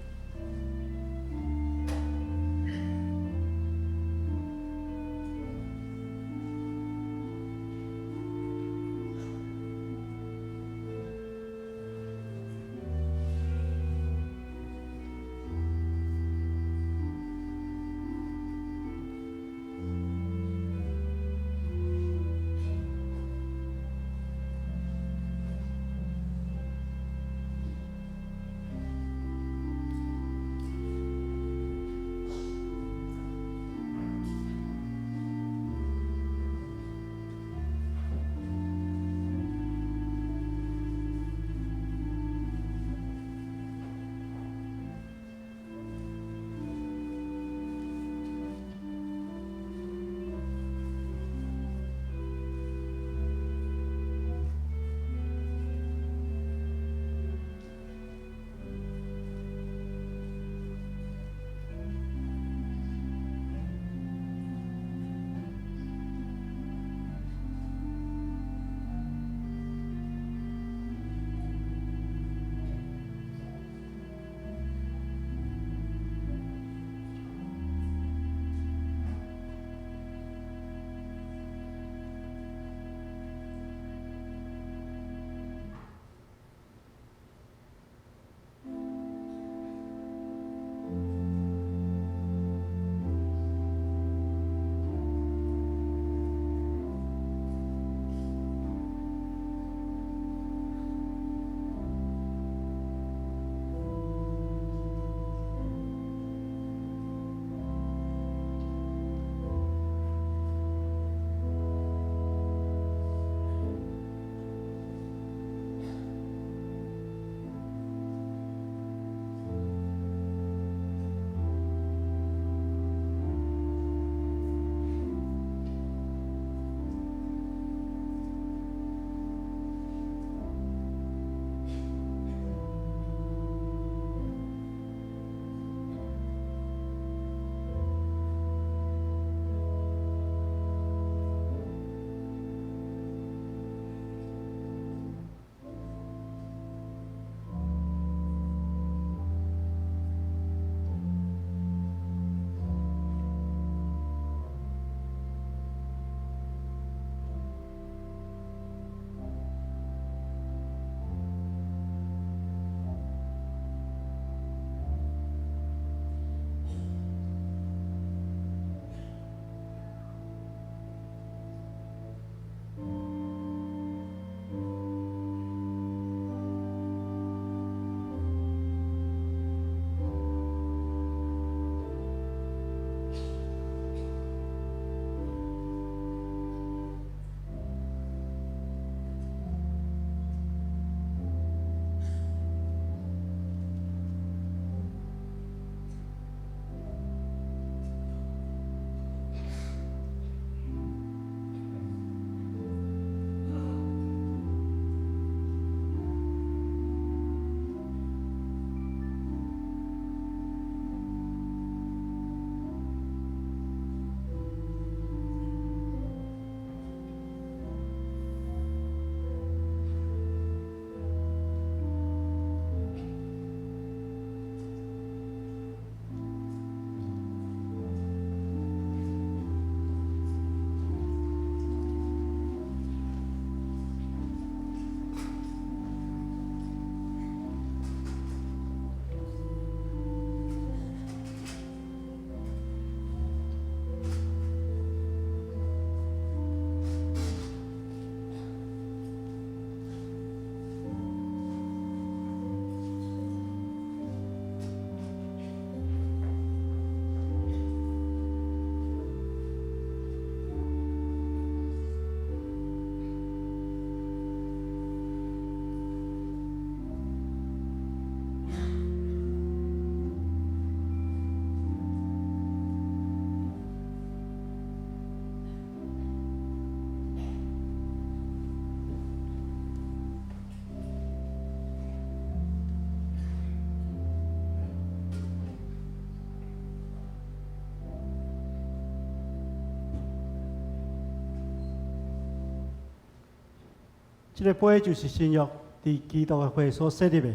Speaker 2: 這个杯就是新約佇基督的血所設立的。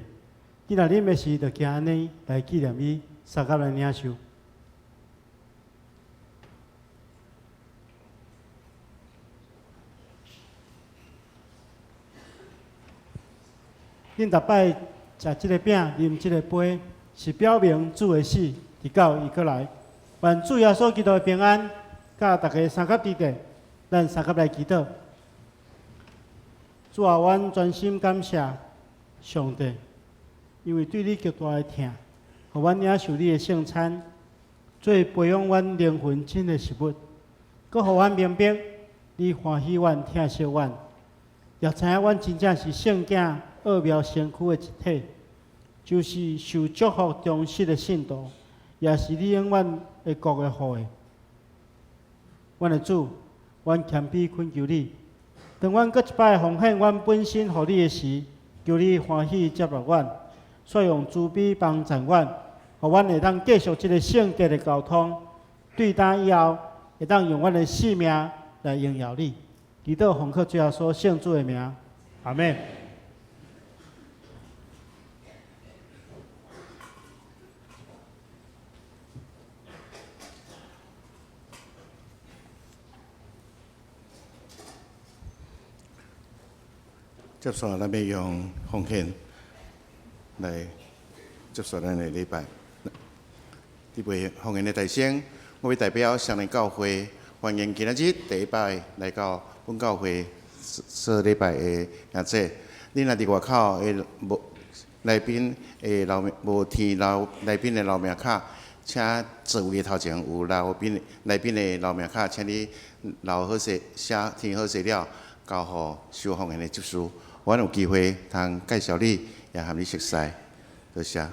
Speaker 2: 你若啉的時，就行按呢來紀念伊，相佮來領受。恁逐擺食這个餅、啉這个杯，是表明主的死，直到伊閣來。願主耶穌基督的平安，佮大家相佮佇咧，咱相佮來祈禱。主啊，阮專心感謝上帝，因為對你極大的疼，予阮領受你的聖餐，做培養阮靈魂新的食物，閣予阮明白你歡喜阮、疼惜阮，也知影阮真正是聖囝奧妙身軀的一體，就是受祝福忠實的信徒，也是你永遠的國的後裔。阮的主，阮謙卑懇求你，當阮閣一擺奉獻阮本身予你的時，求你歡喜接納阮，煞用慈悲幫助阮，予阮會當繼續這個聖潔的交通，對今以後會當用阮的性命來榮耀你。祈禱奉靠主耶穌聖子的名，阿們。
Speaker 1: 接續咱欲用奉獻來結束咱的禮拜。預備奉獻的大先，我欲代表雙連教會歡迎今仔日第一擺來到本教會做禮拜的兄姊。恁若佇外口的無來賓的留名無填留來賓的留名卡，請座位的頭前有留賓來賓的留名卡，請你留好勢寫填好勢了，交予收奉獻的執事。阮有機會通介紹你，也和你熟似。多謝。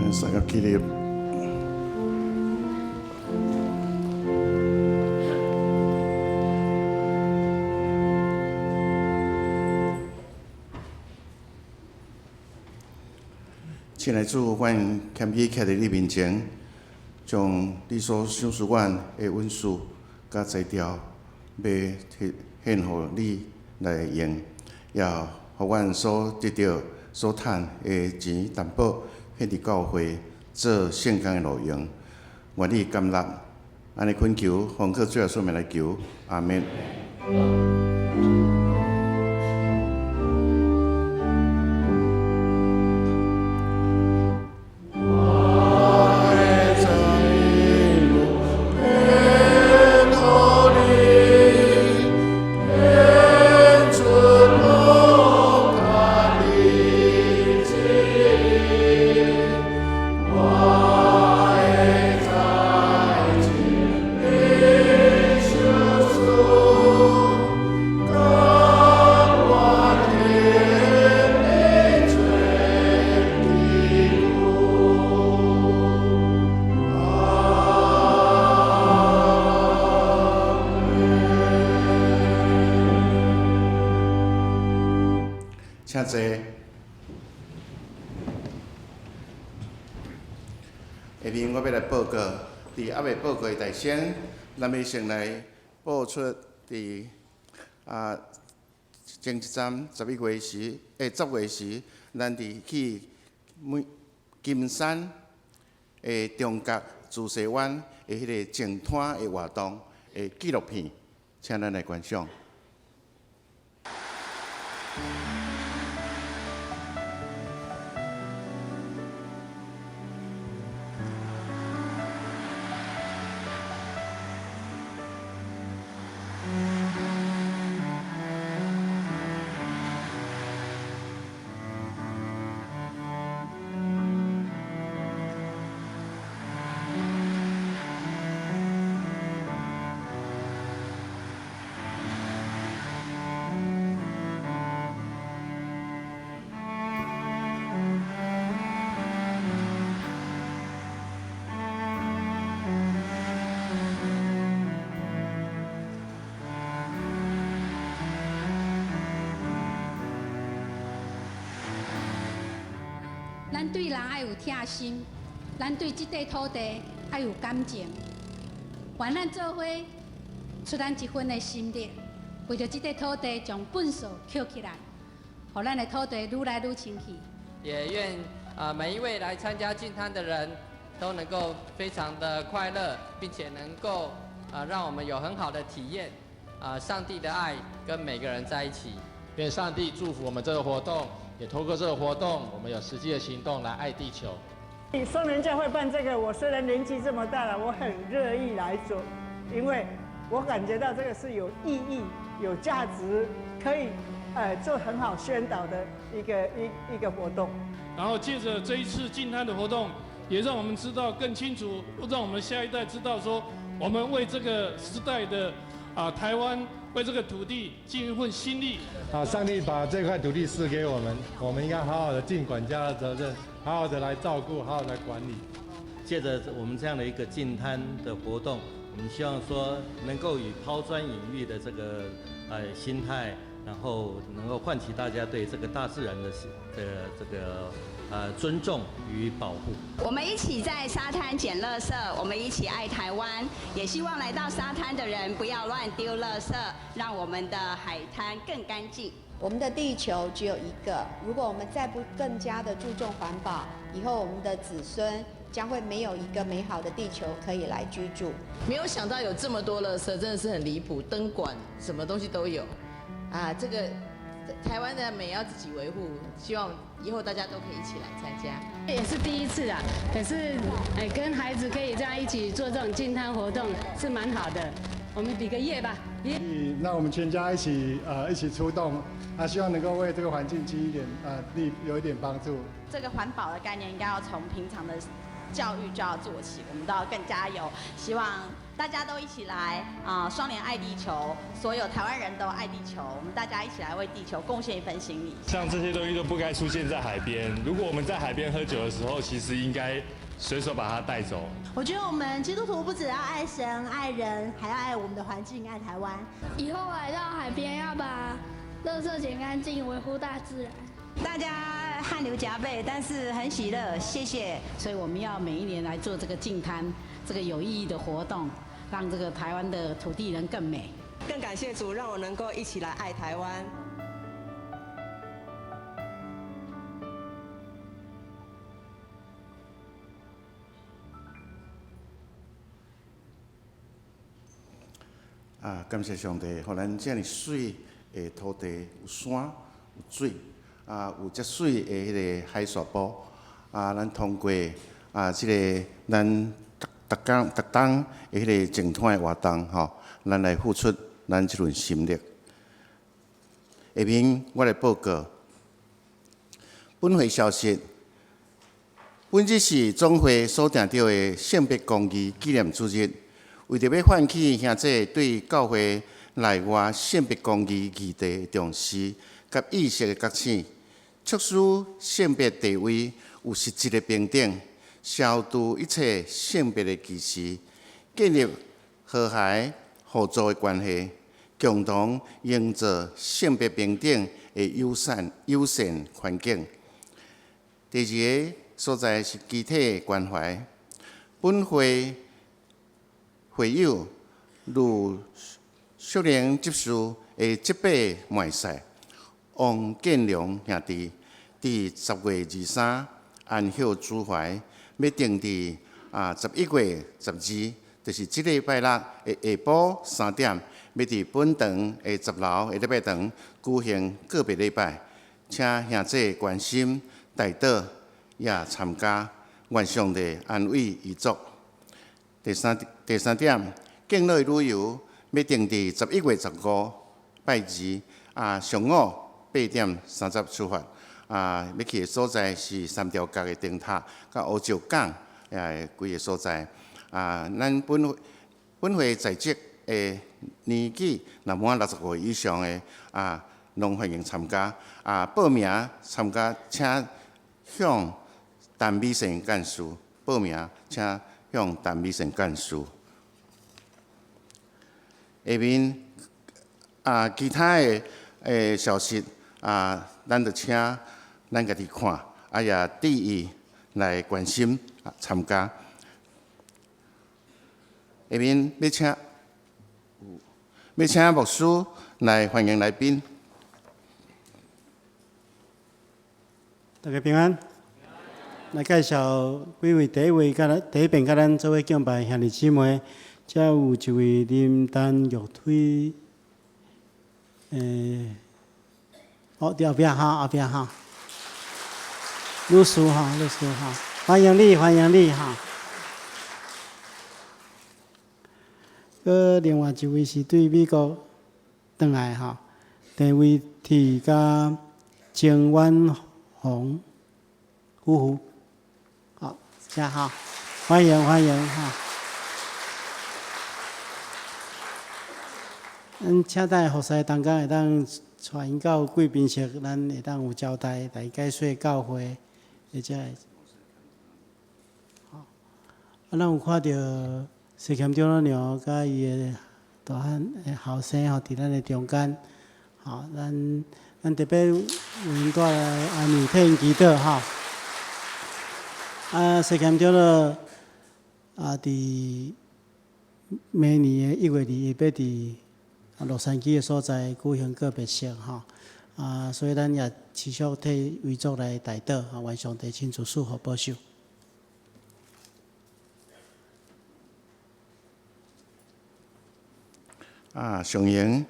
Speaker 1: 三個起立。親愛主，阮謙卑徛佇你面前，將你所賞賜阮的恩賜佮才調，欲獻予你來用，也予阮所得著、所趁的錢淡薄，獻佇教會做聖工的路用。願你甘納，按呢懇求，奉靠主耶穌名來求，阿們。請坐。下面我欲來報告，佇猶未報告的台先，咱欲先來播出佇前一站11月時，10月時，咱佇去金山的中角自西灣的彼个淨灘的活動的紀錄片，請咱來觀賞。
Speaker 3: 咱對人愛有疼心，咱對這塊土地愛有感情。願咱做伙出咱一份的心力，為著這塊土地將糞掃抾起來，予咱的土地愈來愈清氣。
Speaker 4: 也願每一位來參加淨灘的人都能夠非常的快樂，並且能夠讓我們有很好的體驗。上帝的愛跟每個人在一起。
Speaker 5: 願上帝祝福我們這個活動。也透過這個活動，我們有實際的行動來愛地球。
Speaker 6: 雙聯教會辦這個，我雖然年紀這麼大了，我很樂意來做，因為我感覺到這個是有意義、有價值，可以做很好宣導的一個活動。
Speaker 7: 然後借著這一次淨灘的活動，也讓我們知道更清楚，讓我們下一代知道說，我們為這個時代的台灣，為這個土地盡一份心力。
Speaker 8: 上帝把這塊土地賜給我們，我們應該好好的盡管家的責任，好好的來照顧，好好的來管理。
Speaker 9: 借著我們這樣的一個淨灘的活動，我們希望說能夠以拋磚引玉的這個心態，然後能夠喚起大家對這個大自然的這個尊重與保護。
Speaker 10: 我們一起在沙灘撿垃圾，我們一起愛台灣，也希望來到沙灘的人不要亂丟垃圾，讓我們的海灘更乾淨。
Speaker 11: 我們的地球只有一個，如果我們再不更加的注重環保，以後我們的子孫將會沒有一個美好的地球可以來居住。
Speaker 12: 沒有想到有這麼多垃圾，真的是很離譜，燈管什麼東西都有，這個台灣的美要自己維護，希望以後大家都可以一起來參加。
Speaker 13: 也是第一次啊，可是跟孩子可以這樣一起做這種淨灘活動是蠻好的。我們比個耶吧。
Speaker 8: 那我們全家一起一起出動，希望能夠為這個環境盡一點力，有一點幫助。
Speaker 10: 這個環保的概念應該要從平常的教育就要做起，我們都要更加油。希望大家都一起來雙聯愛地球，所有台灣人都愛地球，我們大家一起來為地球貢獻一份心力。
Speaker 14: 像這些東西都不該出現在海邊。如果我們在海邊喝酒的時候，其實應該隨手把它帶走。
Speaker 15: 我覺得我們基督徒不只要愛神、愛人，還要愛我們的環境、愛台灣。
Speaker 16: 以後來到海邊要把垃圾撿乾淨，維護大自然。
Speaker 10: 大家汗流浹背，但是很喜樂，謝謝。
Speaker 13: 所以我們要每一年來做這個淨灘，這個有意義的活動，讓這個台灣的土地能更美。
Speaker 17: 更感謝主，讓我能夠一起來愛台灣。
Speaker 1: 啊！感謝上帝，予咱遮爾媠的土地，有山有水，啊，有遮媠的彼个海沙埔。啊，咱通過啊，這个咱逐逐工逐冬的彼个淨灘的活動，吼，咱來付出咱這份心力。下面我來報告本會消息。本日是總會所定著的性別公義紀念主日。為著欲喚起兄弟對教會內外性別公義議題的重視佮意識的覺醒，促使性別地位有實質的平等，消除一切性別的歧視，建立和諧互助的關係，共同營造性別平等的友善友善環境。第二個所在是肢體關懷，本會會友呂淑玲執事的執筆麥賽王建良兄弟，佇10月23安息主懷，欲定佇11月12，就是這禮拜六的下晡3點，欲佇本堂的10樓的禮拜堂舉行告別禮拜，請兄弟關心、代禱也參加，願上帝安慰遺族。第三點，敬樂旅遊欲定佇11月15拜二上午8點30出發，欲去的所在是三貂角的燈塔，佮烏石港幾个所在。咱本會在職的年紀若滿60歲以上的攏歡迎參加。報名參加請向陳美善幹事報名，請向陳美善幹事。下面其他的消息咱就請咱家己看，也注意來關心參加。下面欲請牧師來歡迎來賓。
Speaker 2: 大家平安。來介紹幾位，第一位佮咱第一遍佮咱做伙敬拜兄弟姊妹，遮有一位林丹玉腿，哦，佇後壁哈，後壁哈，女士哈，女士哈，歡迎你，歡迎你哈。閣另外一位是對美國轉來哈，鄭維鐵佮鄭婉紅夫婦。好，請哈，歡迎歡迎哈。咱請等服侍同工會當帶𪜶到貴賓室，咱會當有招待來解說教會，或者好。咱有看著西謙長老娘佮伊的大漢的後生吼，佇咱的中間，吼，咱特別為𪜶帶來阿女替𪜶祈禱吼。西謙長老佇明年的1月2日，欲佇洛杉磯的所在舉行告別式吼。所以咱也持續替遺族來代禱，願上帝親自賜福保守。
Speaker 1: 上行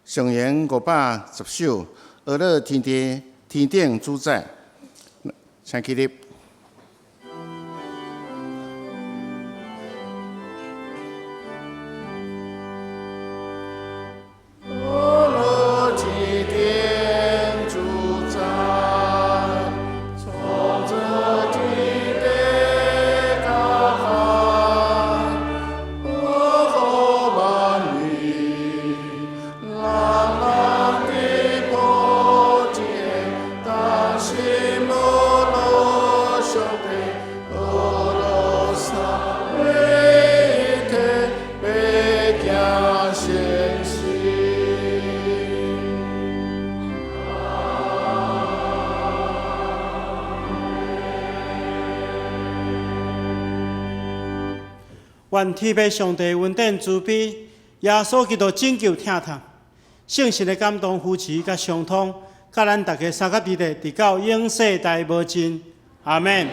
Speaker 1: 上行510首，阿樂天地天頂主宰，請起立。
Speaker 2: 願天父上帝恩典慈悲，耶穌基督拯救疼痛，聖神的感動扶持佮相通，佮咱逐家相佮佇咧，直到永世代無盡。阿們。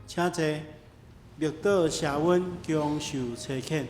Speaker 2: 請坐，默禱謝恩，享受差遣。